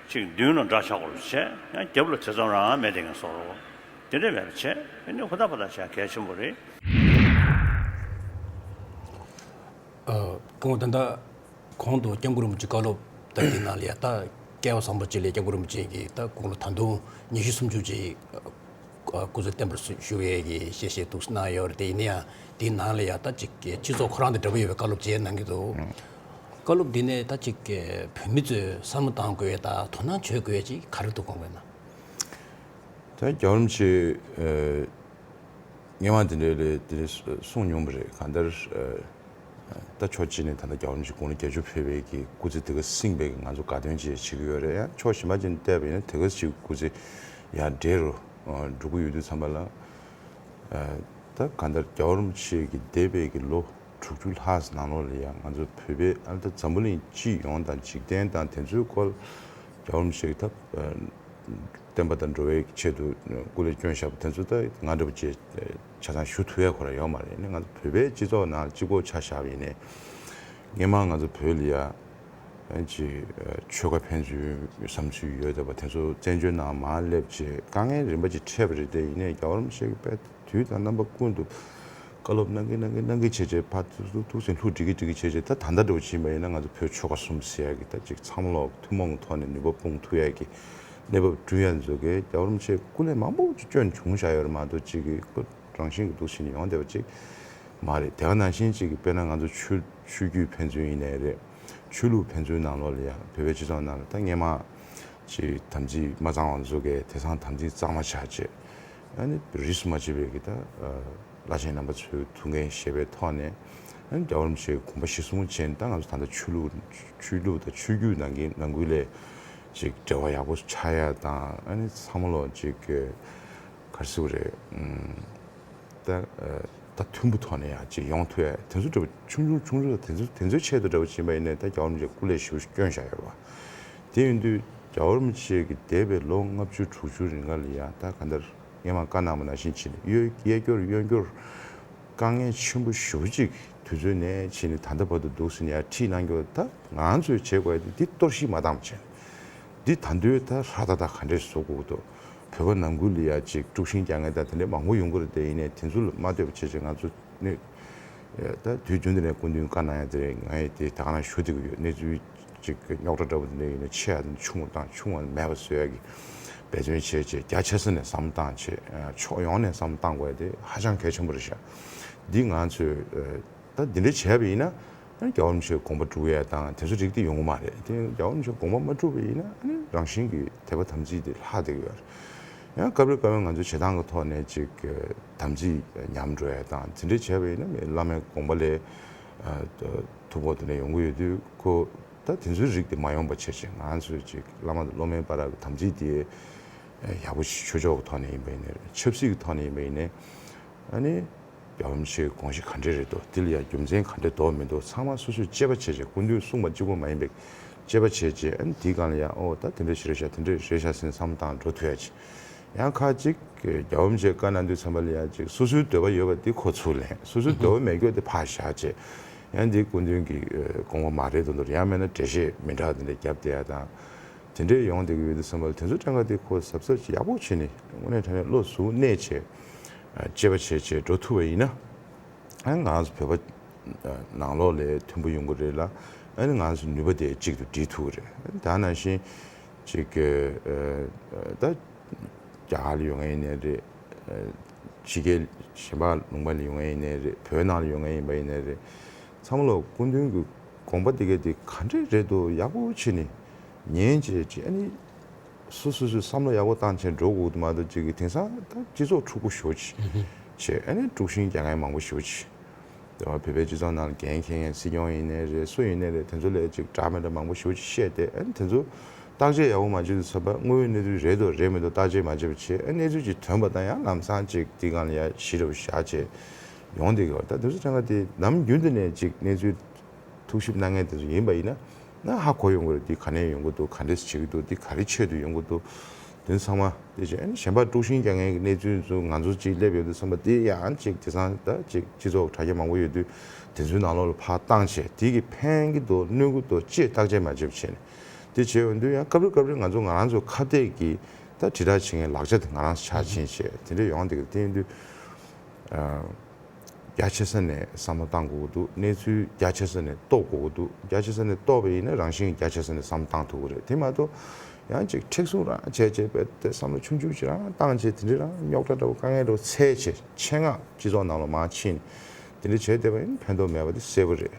ཅིག་མདུན་ལ་འདྲ་ཆགས་པོ་བྱས་ཡང་རྒྱབ་ལ་ཐེ་ཚོམ་རང་མེད་དེ་ངས་སོགས་རོགས་དེ་འདྲ་མེད་པ་བྱས་ཨ་ནི་ཧུར་ཐག་པ་ཐག་བྱས་གལ་ཆེན་པོ་རེད། ཨ་སྐུ་ངོ་ད་ལྟ་གོང་དུ་སྐྱབས་མགོན་རིན་པོ་ཆེ་བཀའ་སློབ་ད་འདི་ནང་ལ་ཡ་ད་སྐལ་བ་བཟང་པོ་ཅིག་ལས་སྐྱབས་མགོན་རིན་པོ་ཆེ་གིས་ད་དགུང་ལོ་ད་དུང་ཉི་ཤུ་སུམ་ཅུ་ཅིག་སྐུ་ཚེ་བརྟན་པར་བཞུགས་ཡས་ཀྱི་ཞལ་བཞེས་འདུག་གནང་ཡོད་རེད་དེ། ཡིན་ན་ཡང་དེའི་ནང་ལ་ཡ་ད་ཅིག་སྤྱི་ཚོགས་ཁོ་རང་དང་འབྲེལ་བ་ཡོད་པའི་བཀའ་སློབ་ཅིག་གནང་གི་འདུག་བཀའ་སློབ་འདི་ནས་ད་ཅིག་བོད་མི་ཚོས་བསམ་བློ་བཏང་དགོས་ཡས་ད་དོ་སྣང་བྱེད་དགོས་ཡས་ཅིག་ག་རེ་འདུག་དགོངས་པ་ན། ད་རྒྱལ་བ་རིན་པོ་ཆེ་ཨ་སྔོན་མ་དེ་འདྲའི་ལས་དེ་འདྲའི་གསུངས་མྱོང་བ་རེད། གང་ལྟར་ཨ་ད་ཕྱོགས་གཅིག་ནས་ད་ལྟ་རྒྱལ་བ་རིན་པོ་ཆེ་དགུང་ལོ་བརྒྱད་ཅུ་ཕེབས་པའི་གི་སྐུ་ཚེ་དེ་ག་བསྲིངས་པའི་གི་ང་ཚོ་དགའ་སྟོན་ཅིག་བྱེད་ཀྱི་ཡོད་རེད། ཡང་ཕྱོགས་གཞན་པ་ཅིག་ནས་བལྟས་པ་ཡིན་ན་དེ་ག་ཅིག་སྐུ་ཚེ་ཡར་བགྲེས་རུ་ཨ་འགྲོ་གི་ཡོད་དུས་ཙམ་པ་ལ་ཨ་ད་གང་ལྟར་རྒྱལ་བ་རིན་པོ་ཆེ་གི་འདས་པའི་གི་ལོ་དྲུག་ཅུ་ལྷག་ཙམ་ནང་ལོགས་ལ་ཡང་ང་ཚོ་བོད་པའི་ཨ་ད་འཛམ་བུ་གླིང་སྤྱི་ཡོངས་དང་འཇིག་རྟེན་དང་དེ་ཚོའི་སྐོར་རྒྱལ་བ་རིན་པོ་ཆེ་གི་ད་བསྟན་པ་དང་འགྲོ་བའི་ཆེད་དུ་སྐུ་ལས་བསྐྱོན་བཞག་པ་དེ་ཚོ་ད་ང་འདྲ་པོ་ཅིག་ཆ་ཚང་ཞུ་ཐུབ་ཡ་ཁོ་རང་ཡོད་མ་རེད། ཨ་ནི་ང་ཚོ་བོད་པའི་སྤྱི་ཚོགས་ནང་གཅིག་པོ་ཆ་བཞག་པ་ཡིན་ནའི་སྔོན་མ་ང་ཚོ་བོད་ལ་ཡ་ཅིག་ཆོལ་ཁ་ཕན་ཚུན་བསམ་ཚུལ་ཡོད་བསྡད་པ་དེ་ཚོ་བཙན་བྱོལ་ནང་མར་སླེབས་བྱས་དཀའ་ངལ་རིམ་པ་ཅིག་འཕྲད་པ་རེད་དེ། ཡིན་ནའི་རྒྱལ་བ་རིན་པོ་ཆེ་གི་དཔེ་དུས་དང་རྣམ་པ་ཀུན་ཏུ་བཀའ་སློབ་གནང་གིན་གནང་གིན་གནང་གིན་བྱས་བྱས་ཕར་ཐུག་ཐུག་ཐུག་ཟིན་ལྷུ་སྒྲིག་གིན་སྒྲིག་གིན་བྱས་བྱས། ད་ད་ལྟ་འདྲ་བོ་ཕྱིན་པ་ཡིན་ན་ང་ཚོ་བོད་ཆོལ་ཁ་གསུམ་ཟེར་ཡ་གི་ད་ཅིག་ཚང་མ་ལོག་ཐུན་མོང་གི་ཐོག་ནས་ནུས་པ་སྤུངས་ཐུབ་ཡ་གི་གནས་བབ་བསྐྲུན་ཡ་ཚོ་གི་རྒྱལ་བ་རིན་པོ་ཆེ་སྐུ་ལས་མང་པོ་ཅིག་བསྐྱོན་བྱུང་བཞག་ཡོད་རེད་མ་གཏོགས་ཅིག་གི་སྐུ་རང་བཞིན་གྱི་འདུག་ཕྱིན་ཡོང་བསྡད་པ་ཅིག་མ་རེད། དེ་ག་ནང་བཞིན་ཅིག་གི་དཔེར་ན་ང་ཚོ་ཆོས་ཆོས་བརྒྱུད་ཕན་ཚུན་ཡིན་ནའི་རེད། ཆོས་ལུགས་ཕན་ཚུན་ནང་ལོགས་ལ་ཡང་བོད་པའི་སྤྱི་ཚོགས་ནང་ལ་ད་སྔོན་མ་ཅིག་དམ་ཚིག་མ་གཙང་བ་ཚོ་གས་དེང་སང་དམ་ཚིག་གཙང་མ་ཆགས་བྱས། ཨ་ནི་རིས་སུ་མ་ཆད་པའི་གི་ད་བླ་ཆེན་རྣམ་པ་ཚོའི་ཐུགས་འགན་བཞེས་པའི་ཐོག་ནས་ཨ་ནི་རྒྱལ་བ་རིན་པོ་ཆེའི་དགོངས་པ་གཞིར་བཟུང་བྱས་ནས་ད་ང་ཚོ་ད་ལྟ་ཆོས་ལུགས་ཆོས་ལུགས་དང་ཆོས་བརྒྱུད་ནང་གི་ནང་ཁུལ་ལས་ཅིག་འབྲེལ་བ་ཡག་པོ་ཆགས་ཡ་དང་། ཨ་ནི་ཚང་མ་ལོག་ཅིག་ག་རེ་ཟེར་དགོས་རེད། ད་ད་མཐུན་པོ་ཐོག་ནས་ཡང་ཅིག་ཡོང་ཐུབ་ཡ་དེ་ཚོ་འདྲ་པོ་ཆུང་ཆུང་ཆུང་ཆུང་དེ་ཚོ་དེ་ཚོའི་ཆེད་དུ་འདྲ་པོ་ཕྱིན་པ་ཡིན་ནའི་ད་རྒྱལ་བ་རིན་པོ་ཆེ་སྐུ་ལས་ཞེ་པོ་ཞིག་བསྐྱོན་བཞག་ཡོད་རེད་བ། དེ་ཡིན་དུས་ རྒྱལ་བ་རིན་པོ་ཆེ་གིས་འདས་པའི་ལོ་ལྔ་བཅུ་དྲུག་ཅུ་རིང་ག་ལ་ཡང་ད་ག་འདྲ་སྔས་མ་བཀའ་གནང་བ་ནང་བཞིན་བྱས་ནས་གཡོ་གཡས་སྐྱོར་གཡོན་སྐྱོར་དཀའ་ངལ་ཆེན་པོ་ཞེ་པོ་ཅིག་དུས་ཚོད་ནས་བྱས་ནས་ད་ལྟ་བར་དུ་འདུག་ཟེར་ནས་ཡང་ཁྲིད་གནང་རྒྱུ་ད་ང་ཚོས་བྱེད་དགོས་ཡ་དེ་འདི་གཏོར་བཤིག་མ་བཏང་བ་བྱས་ནས་འདི་ད་དུང་ད་ཧྲ་ཏག་ཏག་ག་འདྲས་བཟོ་དགོས་འདུག་བོད་པ་ནང་ཁུལ་ལ་ཡ་ཅིག་དཀྲུག་ཤིང་རྒྱག་མཁན་དང་དེ་འདྲས་མང་པོ་ཡོང་གི་རེད། དེ་ཡིན་ནའི་དེ་ཚོ་ལ་མ་ལྟོས་པ་བྱས་བྱས་ང་ཚོ་ནས་ད་དུས་རྒྱུན་དུ་ནས་སྐུ་མདུན་བཀའ་གནང་ཡ་དེ་རེད། ང་ཡི་དེ་ད་ག་རང་ཞུ་བསྡད་ཀྱི་ཡོད། གནས་ཚུལ་ཅིག་རྙོག་དྲ་འདྲ་པོ་དེ་འདྲ་ཡིན་ན་ཆེ་ཡ་དང་ཆུང་བ་དང་ཆུང་བ་མེད་པ་བཟོ་ཡ་གི་འབད་བརྩོན་བྱས་བྱས་རྒྱ་ཆེ་ས་ནས་བསམ་བློ་བཏང་བྱས་ཕྱོགས་ཡོངས་ནས་བསམ་བློ་བཏང་དགོས་ཡ་དེ་ཧ་ཅང་གལ་ཆེན་པོ་རེད་ཤག་འདི་ང་ཚོས་ད་འདི་འདྲ་བྱས་པ་ཡིན་ན་རྒྱལ་བ་རིན་པོ་ཆེའི་དགོངས་པ་སྒྲུབ་ཡ་དང་དེ་ཚོ་རིགས་དེ་ཡོང་གི་མ་རེད། དེ་རྒྱལ་བ་རིན་པོ་ཆེའི་དགོངས་པ་མ་སྒྲུབ་པ་ཡིན་ན་རང་བཞིན་གྱིས་དད་པ་དམ་ཚིག་དེ་ལྷག་བསྡད་ཀྱི་ཡོད་རེད། ཡང་སྐབས་རེ་སྐབས་རེ་ང་ཚོ་བྱེད་སྟངས་ཀྱི་ཐོག་ནས་ཅིག་དམ་ཚིག་ཉམས་འགྲོ་ཡ་དང་དེ་འདྲ་བྱས་པ་ཡིན་ན་བླ་མའི་དགོངས་པ་ལས་ཐུགས་ཁུར་དེ་འདྲ་ཡོང་གི་ཡོད་དུས་ཁོ་ད་དེ་ཚོའི་རིགས་དེ་མ་ཡོང་པ་བྱས་ཅིག་ང་ཚོས་ཅིག་བླ་མ་དང་སློབ་མའི་བར་གྱི་དམ་ཚིག་དེ་ཡག་པོ་ཞིག་ཆོས་ཕྱོགས་ཀྱི་ཐོག་ནས་ཡིན་པ་ཡིན་ནའི་ཆབ་སྲིད་ཀྱི་ཐོག་ནས་ཡིན་པ་ཡིན་ནའི་ཨ་ནི། རྒྱལ་བ་རིན་པོ་ཆེའི་དགོངས་གཞི་ག་འདྲས་རེད་འདུག་དེ་ལ་ཡང་རྒྱུ་མཚན་ག་འདྲས་འདུག་མི་འདུག་ཚང་མ་སོ་སོས་དཔྱད་པ་བྱས་བྱས་སྐུ་མདུན་གསུངས་པ་གཅིག་པོ་མ་ཡིན་པའི་དཔྱད་པ་བྱས་བྱས་ཨ་ནི་དེའི་སྒང་ལ་ཡང་ཨོ་ད་དེ་འདྲས་ཞིག་རེད་ཤག་དེ་འདྲས་རེད་ཤག་ཟེར་ནས་བསམ་བློ་བཏང་འགྲོ་ཐུབ་ཡ་ཅིག་ཡང་ཁ་ཅིག་རྒྱལ་བ་རིན་པོ་ཆེས་བཀའ་གནང་དུས་ཙམ་པ་ལ་ཡང་ཅིག་སོ་སོའི་འདོད་པ་ཡོད་པ་དེ་ཁོ་ཚུར་ལེན། སོ་སོའི་འདོད་པ་མེད་རྒྱུ་དེ་ཕར་བཞག་བྱས་ཡང་འདི་སྐུ་མདུན་གྱི་དགོངས་པ་མ་རེད་འདུག་འདུག་ཡང་མིན་ན་འགྲེལ་བཤད་མི་འདྲ་དེ་འདྲས་རྒྱབ་བསྡད་ཡ་དང་དེ་འདྲས་ཡོང་བསྡད་ཀྱི་ཡོད་དུས་ཙམ་པ་ལ་དེ་ཚོ་ཕྲན་ཁ་དེ་ཁོ་གཟབ་གཟབ་ཅིག་ཡག་པོ་བྱས་ནས་དངོས་གནས་དྲང་གནས་བློ་གཟུ་བོ་གནས་བྱས། དཔྱད་པ་བྱས་བྱས་འགྲོ་ཐུབ་པ་ཡིན་ན། ང་ཚོ་བོད་པ་ནང་ལོགས་ལ་མཐུན་པོ་ཡོང་གི་རེད་ལ། ང་ཚོ་ནུས་པ་དེ་གཅིག་ཏུ་སྒྲིལ་ཐུབ་ཀྱི་རེད། ད་ནང་བཞིན་ཅིག་ད་རྒྱ་གར་ལ་ཡོང་མཁན་ཡིན་ནའི་རེད། ཕྱི་རྒྱལ་གཞན་པ་ལུང་པ་ལ་ཡོང་མཁན་ཡིན་ནའི་རེད། བོད་ནང་ལ་ཡོང་མཁན་ཡིན་པ་ཡིན་ནའི་རེད། ཚང་མ་ལ་སྐུ་མདུན་གྱི་དགོངས་པ་དེ་ག་དེ་ག་འདྲས་རེད་འདུག་ཡག་པོ་བྱས་ནས་ཉན་བྱས་ཅིག་ཨ་ནི། སོ་སོ་སོས་བསམ་བློ་ཡག་པོ་བཏང་བྱས་འགྲོ་དགོས་ཀྱི་འདུག་མ་གཏོགས་ཅིག་གི་དེང་སང་ད་སྤྱི་ཚོགས་འཁྲུག་པོ་ཞེ་པོ་ཅིག་བྱས་ཨ་ནི་དཀྲུག་ཤིང་རྒྱག་མཁན་མང་པོ་ཞེ་པོ་ཅིག་དེ་བ་བོད་པའི་སྤྱི་ཚོགས་ནང་ལ་འགན་འཁྱེར་མཁན་སྲིད་སྐྱོང་ཡིན་ནའི་རེད། སུ་ཡིན་ནའི་རེད། དེ་ཚོ་ལ་ཅིག་འདྲ་མི་འདྲ་མང་པོ་ཞེ་པོ་ཅིག་བཤད་དེ་ཨ་ནི་དེ་ཚོ་བརྟག་དཔྱད་ཡག་པོ་མ་བྱས་དུས་ཙམ་པ་དངོས་ཡོད་གནས་ཚུལ་རེད་འདུག་རེད་མི་འདུག་བརྟག་དཔྱད་མ་བྱས་པ་བྱས་ཨ་གནས་ཚུལ་ཅིག་ཐོན་པ་དང་ཡང་ལམ་སང་ཅིག་དེའི་སྒང་ལ་ཡ་གཞི་འདྲ་པོ་བཞག་བྱས་ཡོང་བསྡད་ཀྱི་ཡོད། ད་དེ་ཚོ་ཕྲན་ཁ་དེ་ནམ་རྒྱུན་དུ་ནས་ཅིག་གནས་ཚུལ། ཐུགས་ཞིབ་གནང་མཁན་དེ་ཚོ་ཡིན་པ་ཡིན་ན་ན་ཧ་གོ་ཡོང་གི་རེད། འདི་ག་ནས་ཡོང་གི་འདུག་ག་འདྲས་བྱེད་ཀྱི་འདུག་འདི་ག་རེ་ཆེད་དུ་ཡོང་གི་འདུག་དེ་ཚང་མ་དེ་བྱས་ཨ་ནི་གཞན་པ་དཀྲུག་ཤིང་རྒྱག་མཁན་གྱི་གནས་ཚུལ་ཚོ་ང་ཚོ་གཅིག་སླེབས་ཡོང་དུས་ཙམ་པ་དེ་ཡང་གཅིག་དེང་སང་ད་གཅིག་སྤྱི་ཚོགས་དྲ་རྒྱ་མང་པོ་ཡོད་དུས་དེ་ཚོའི་ནང་ལོགས་ལ་ཕར་བཏང་བྱས་དེ་གི་ཕན་གྱི་འདུག་གནོད་ཀྱི་འདུག་ཅེས་བརྟག་དཔྱད་མ་བྱས་པ་བྱས་ནས་དེ་བྱས་ཡོང་དུས་ཡང་སྐབས་རེ་སྐབས་རེ་ང་ཚོ་ང་རང་ཚོ་ཁ་གཏད་ཀྱི་ད་དྲིལ་བསྒྲགས་བྱེད་མཁན་ལག་ཆ་དེ་ང་རང་ཚོ་ཆ་ཕྱིན་བྱས་དེ་འདྲ་ཡོང་བསྡད་ཀྱི་རེད། དེ་ཡིན་དུས། རྒྱ་ཆེ་ས་ནས་བསམ་བློ་བཏང་དགོས་ཀྱི་འདུག་གནས་ཚུལ་རྒྱ་ཆེ་ས་ནས་རྟོགས་དགོས་ཀྱི་འདུག་རྒྱ་ཆེ་ས་ནས་རྟོགས་པ་ཡིན་ན་རང་བཞིན་རྒྱ་ཆེ་ས་ནས་བསམ་བློ་བཏང་ཐུབ་ཀྱི་རེད། དེ་མ་གཏོགས་ཡང་ཅིག་མཁྲེགས་བཟུང་རང་བྱས་བྱས་པས་དེ་བསམ་བློ་ཆུང་ཆུང་ཞིག་རང་བཏང་བྱས་དེ་འདྲ་རང་རྙོག་དྲ་འདྲ་བོ་དཀའ་ངལ་འདྲ་བོ་འཚོལ་བྱས་ཆེད་མངགས་སྤྱི་ཚོགས་ནང་ལ་མར་ཕྱིན་དེ་འདྲ་བྱས་བསྡད་པ་ཡིན་ན་ཕན་ཐོགས་མེད་པ་དེ་གསལ་པོ་རེད།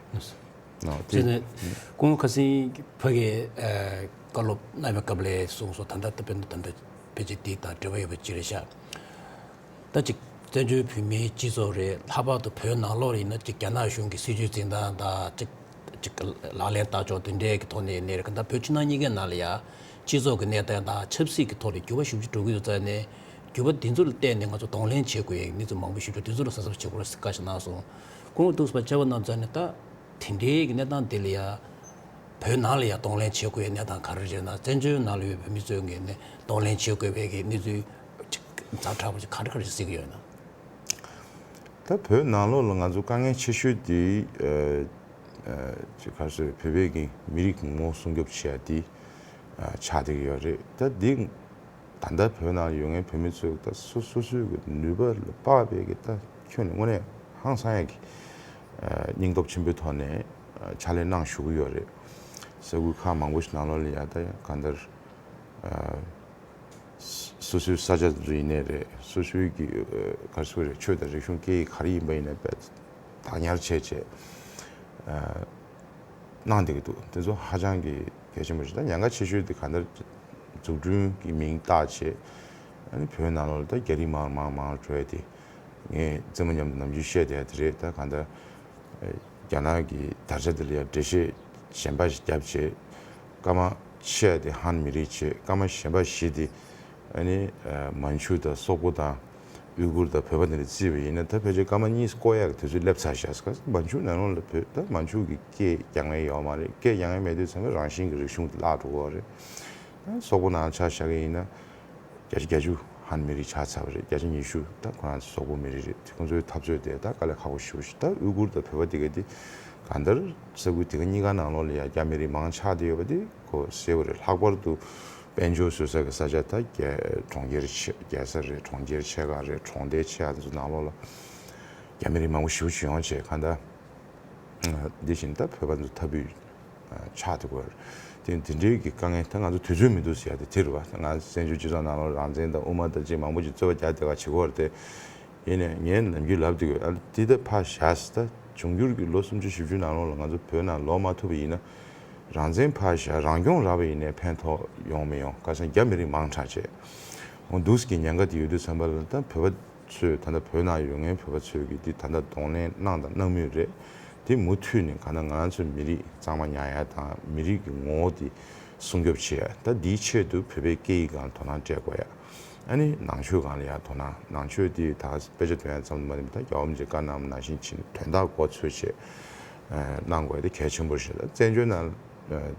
ཨོ་དེ་དེ་ནས་སྐུ་ངོ་ཁ་སང་ཕ་གིའི་བཀའ་སློབ་གནང་བའི་སྐབས་ལ་གསུངས་སོང་། ད་ལྟ་ད་དཔེར་ན་ད་ལྟ་ཕལ་ཆེར་དེ་དང་འབྲེལ་བ་ཡོད་པ་ཅིག་རེད་ཤག་ད་ཅིག་བཙན་བྱོལ་བོད་མིའི་སྤྱི་ཚོགས་རེད། ལྷག་པར་དུ་བོད་ནང་ལོགས་ཡིན་ན་ཅིག་རྒྱ་ནག་གཞུང་གི་སྲིད་ཇུས་འཛིན་སྟངས་དང་ཅིག་ཅིག་ལག་ལེན་བསྟར་ཕྱོགས་དེ་འདྲའི་གི་ཐོག་ནས་ནས་རེད། ད་བོད་ཕྱི་ནང་གཉིས་ཀའི་ནང་ལ་ཡ་སྤྱི་ཚོགས་ཀྱི་གནས་སྟངས་དང་ཆབ་སྲིད་ཀྱི་ཐོག་ལ་འགྱུར་བ་ཞེ་པོ་ཅིག་འགྲོ་གི་ཡོད་ཙང་ནས་འགྱུར་བ་འདི་ཚོ་ལ་བལྟས་ནས་ང་ཚོ་གདོང་ལེན་བྱེད་དགོས་ཡ་གནས་ཚུལ་མང་པོ་ཞེ་པོ་ཅིག་འདི་ཚོ་ལ་གཟབ་གཟབ་བྱེད་དགོས་རེད་ཟེར་བཀའ་ཞིག་གནང་སོང་། སྐུ་ངོ་ཐུགས་སུ་ཕར་དཔྱད་པ་གནང་ཙང་ནས་ད་དེ་འདྲའི་གི་གནས་སྟངས་དེ་ལ་ཡ། བོད་ནང་ལ་ཡང་གདོང་ལེན་བྱེད་དགོས་པའི་གནས་སྟངས་ག་རེ་རེད་ན། བཙན་བྱོལ་ནང་ལ་ཡོད་པའི་མི་ཚོའི་ངོས་ནས་གདོང་ལེན་བྱེད་དགོས་པའི་གི་གནས་ཚུལ་ཅིག་ཛ་དྲག་པོ་ཅིག་ག་རེ་ག་རེ་གཟིགས་ཀྱི་ཡོད་ན། ད་བོད་ནང་ལོགས་ལ་ང་ཚོ་དཀའ་ངལ་ཆེ་ཤོས་དེ་ཨ་ཨ་ཅིག་ག་རེ་ཟེར་བོད་པའི་གི་མི་རིགས་ངོ་བོ་སྲུང་སྐྱོབ་བྱེད་ཡ་དེ་ཨ་ཆགས་བསྡད་ཀྱི་ཡོད་རེད། ད་འདི། ད་ལྟ་བོད་ནང་ཡོད་མཁན་བོད་མི་ཚོས་ད་སོ་སོ་སོའི་གི་ནུས་པ་ལ་དཔག་པའི་གི་ད་ཁྱོན་ནས་དངོས་གནས་ཧང་སང་ཡ་གི་ཨ་སྙིང་སྟོབས་ཆེན་པོའི་ཐོག་ནས་ཨ་ཕྱག་ལས་གནང་བཞུགས་ཀྱི་ཡོད་རེད། ས་ཁུལ་ཁག་མང་པོ་ཞིག་ནང་ལོགས་ལ་ཡ་ད་ཡ་གང་ལྟར་ཨ་སོ་སོའི་ས་ཆ་དེ་ཚོ་ཡིན་ནའི་རེད། སོ་སོའི་གི་ཨ་ག་རེ་ཟེར་དགོས་རེད། ཆོས་དང་རིག་གཞུང་སྐད་ཡིག་ག་རེ་ཡིན་པ་ཡིན་ནའི་བདག་ཉར་བྱས་བྱས་ཨ་གནང་བསྡད་ཀྱི་འདུག་དེ་ཚོ་ཧ་ཅང་གི་གལ་ཆེན་པོ་ཞིག་ད་ཉེན་ཁ་ཆེ་ཤོས་དེ་གང་ལྟར་འཛུགས་སྐྲུན་གྱི་མིང་བཏགས་བྱས་ཨ་ནི་བོད་ནང་ལོགས་ལ་ད་རྒྱ་རིགས་མང་མང་མང་འགྲོ་ཡ་དེ་ངས་རྩེད་མོ་མཉམ་དུ་ནམ་རྒྱུན་བཤད་བསྡད་ཡ་དེ་རེད། ད་གང་ལྟར་རྒྱ་ནག་གི་དར་ཆ་དེ་ལ་ཡ་འགྲེལ་བཤད་གཞན་པ་ཞིག་བརྒྱབ་བྱས་སྐར་མ་ཕྱེད་དེ་ཧན་མི་རིགས་བྱས་སྐར་མ་གཞན་པ་བཞི་དེ་ཨ་ནི་མན་ཇུ་དང་སོག་པོ་དང་ཨུས་གུར་དང་བོད་པ་དེ་འདྲ་བརྩིས་པ་ཡིན་ན་ད་ཕལ་ཆེར་སྐར་མ་གཉིས་བསྐོར་ཡག་གི་དུས་ཚོད་སླེབས་ཚར་ཤག་མན་ཇུ་ནང་ལོགས་ལ་བོད་ད་མན་ཇུ་གི་སྐད་རྒྱག་མཁན་ཡོད་མ་རེད། སྐད་རྒྱག་མཁན་མེད་དུས་ཚང་མས་རང་བཞིན་གྱི་རིག་གཞུང་དེ་བརླག་འགྲོ་གི་ཡོད་རེད། ད་སོག་པོ་ནང་ཆ་བཞག་གི་ཡིན་ན་བརྒྱ་ཆ་བརྒྱད་ཅུ་ཧན་མི་རིགས་ཆགས་ཚར་བ་རེད། བརྒྱ་ཆ་ཉི་ཤུ་ད་ཁོ་རང་ཚོ་སོག་པོ་མི་རིགས་རེད། དེ་ཁོང་ཚོའི་འཐབ་རྩོད་དེ་ད་དཀའ་ལས་ཁག་པོ་ཞེ་པོ་ཞིག་ད་ཨུ་གུར་དང་བོད་པ་དེ་ག་དེ་གང་ལྟར་ས་ཁུལ་དེ་ག་གཉིས་ཀ་ནང་ལོགས་ལ་ཡ་རྒྱ་མི་རིགས་མང་ཆགས་བསྡད་ཡོད་པ་དེ་ཁོ་གསལ་པོ་རེད། ལྷག་པར་དུ་དཔལ་འབྱོར་བཟོ་ས་གི་ས་ཆ་ད་རྒྱལ་གྲོང་ཁྱེར་ཆེ་རྒྱལ་ས་རེད། གྲོང་ཁྱེར་ཆེ་ཁག་རེད། གྲོང་སྡེ་ཆེ་ཁག་ཚོ་ནང་ལོགས་ལ་རྒྱ་མི་རིགས་མང་པོ་ཞེ་པོ་ཅིག་ཡོང་བྱས་གང་ལྟར། འདི་བཞིན་ད་བོད་པ་ཚོ་ཐབས་བུས་ཆགས་ཐུབ་ཀྱི་ཡོད་རེད། དེ་དེ་འདྲའི་གི་དཀའ་ངལ་ད་ང་ཚོ་དུས་ཚོད་མི་འདུག་ཟེར་ཡ་དེ་དེ་རེད་བ། ང་བཙན་བྱོལ་སྤྱི་ཚོགས་ནང་ལོགས་རང་བཙན་དང་དབུ་མ་དང་ཅིག་མང་པོ་ཅིག་རྩོད་པ་རྒྱག་བསྡད་པ་བྱེད་ཀྱི་ཡོད་རེད་དེ། ཡིན་ནའི་ངས་ནམ་རྒྱུན་ལབ་བསྡད་ཀྱི་ཡོད། ཨ་ལ་འདི་ད་ཕར་བཞག་ཟེར། ད་འབྱུང་འགྱུར་གྱི་ལོ་སུམ་ཅུ་བཞི་བཅུ་ནང་ལོགས་ལ་ང་ཚོ་བོད་ནང་ལོག་མ་ཐུབ་པ་ཡིན་ན། རང་བཙན་ཕར་བཞག་རང་སྐྱོང་རག་པ་ཡིན་ནའི་ཕན་ཐོགས་ཡོང་མི་ཡོང་། ཁ་སང་རྒྱ་མི་རིགས་མང་དྲགས་བྱས། འོ་འདུག་སེ་གི་ཉེན་ཁ་དེ་ཡོད་དུས་ཙམ་པ་ལ་ད་བོད་པ་ཚོས་ད་ལྟ་བོད་ནང་ཡོད་མཁན་བོད་པ་ཚོས་ཀྱི་འདི་ད་ལྟ་གདོང་ལེན་གནང་དང་གནང་མུས་རེད། དེ་མུ་མཐུད་ནས་གང་ལྟར་ང་ཚོ་མི་རིགས་གཙང་མ་ཉར་ཡ་དང་མི་རིགས་ཀྱི་ངོ་བོ་དེ་སྲུང་སྐྱོབ་བྱེད་ཡ། ད་འདིའི་ཆེད་དུ་བོད་པའི་སྐད་ཡིག་སྒང་ལ་དོ་སྣང་སྤྲད་དགོས་ཡ། ཨ་ནི་ནང་ཆོས་སྒང་ལ་ཡ་དོ་སྣང་། ནང་ཆོས་དེ་ད་དཔེ་ཆ་འདོན་ཡ་ཙམ་དུ་མ་ཡིན་པར་ད་རྒྱལ་བ་རིན་པོ་ཆེས་བཀའ་གནང་བ་ནང་བཞིན་བྱས་ནས་དོན་དག་མགོ་འཚོས་བྱས་གནང་དགོས་ཡ་དེ་གལ་ཆེན་པོ་རེད། ད་བཙན་བྱོལ་ནང་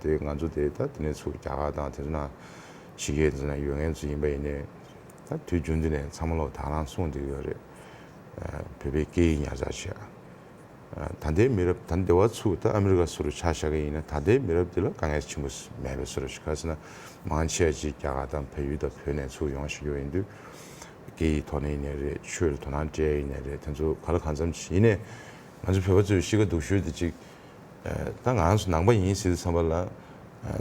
དེ་ང་ཚོ་དེ་ད་དེ་ནས་ཚུར་རྒྱ་གར་དང་དེ་ཚོ་ནང་ཕྱི་རྒྱལ་ཚོ་ནང་ཡོད་མཁན་ཚོ་ཡིན་པ་ཡིན་ནའི། ད་དུས་རྒྱུན་དུ་ནས་ཚང་མ་ལོག་དང་བླངས་གསུངས་བསྡད་ཡོད་རེད། བོད་པའི་སྐད་ཡིག་ཉར་ཚགས་བྱས། ད་ལྟའི་མི་རབས་ད་འདི་བ་ཚུགས་ད་ཨ་མི་རི་ཀ་སུ་རུ་ཆ་བཞག་གི་ཡིན་ན་ད་ལྟའི་མི་རབས་འདི་ལ་དཀའ་ངལ་ཆེན་པོ་མེད་པའི་བཟོ་འདྲ་ཞིག་ག་རེ་ཟེར་ན་མང་ཆེ་ཅིག་རྒྱ་གར་དང་བལ་ཡུལ་དང་བོད་ནས་ཚུར་ཡོང་བཞིན་ཡོད་ཡིན་དུས། སྐད་ཡིག་ཐོག་ནས་ཡིན་ནའི་རེད། ཆོས་ལ་དོ་སྣང་སྤྲད་ཡིན་ནའི་རེད། དེ་ཚོ་ག་ལ་གང་འཚམ་ཞིག་ཡིན་ནའི་ང་ཚོ་བོད་པ་ཚོའི་གཤིས་ཀ་སྡུག་ཤོས་དེ་ཅིག་ད་ང་རང་ཚོ་ནང་པ་ཡིན་ཟེར་དུས་ཙམ་པ་ལ་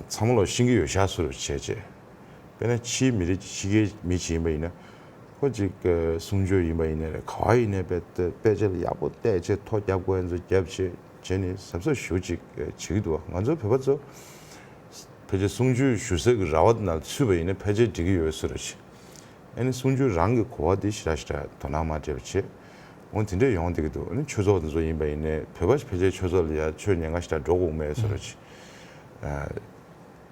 ཚང་མ་ལོག་ཤེས་ཀྱི་ཡོད་ཤག་བཟོ་འདྲ་བྱས་བྱས། དཔེར་ན་ཕྱིའི་མི་རིགས་ཕྱི་རྒྱལ་མི་ཅིག་ཡིན་པ་ཡིན་ན། ཁོ་ཅིག་གསུང་ཆོས་ཡིན་པ་ཡིན་ནའི་རེད། ག་བ་ཡིན་ནའི་དཔེ་དཔེ་ཆ་ལ་ཡག་པོ་བལྟས་བྱས་ཐོ་རྒྱབ་དགོས་ཡན་ཚོ་རྒྱབ་བྱས་བྱས་ནས་གཟབ་གཟབ་ཞེ་པོ་ཅིག་བྱེད་ཀྱི་འདུག་ང་ཚོ་བོད་པ་ཚོ་ཕལ་ཆེར་གསུང་ཆོས་ཞུ་ས་གི་ར་བ་ནང་ཚུད་པ་ཡིན་ན་ཕལ་ཆེར་འགྲིག་གི་ཡོད་བཟོ་འདྲ་ཅིག་ཨ་ནི་གསུང་ཆོས་རང་གི་གོ་བ་དེ་ཞེ་དྲག་ཞེ་དྲག་དོ་སྣང་མ་སྤྲད་པ་བྱས། འོ་དེ་འདྲས་ཡོང་བསྡད་ཀྱི་འདུག་ཨ་ནི་ཆོས་ཚོགས་དེ་ཚོ་ཡིན་པ་ཡིན་ནའི་བོད་པ་ཕལ་ཆེར་ཆོས་ཚོགས་ལ་ཡ་ཆོས་ཉན་ག་ཞེ་དྲག་འགྲོ་དགོས་མེད་བཟོ་འདྲ་ཅིག་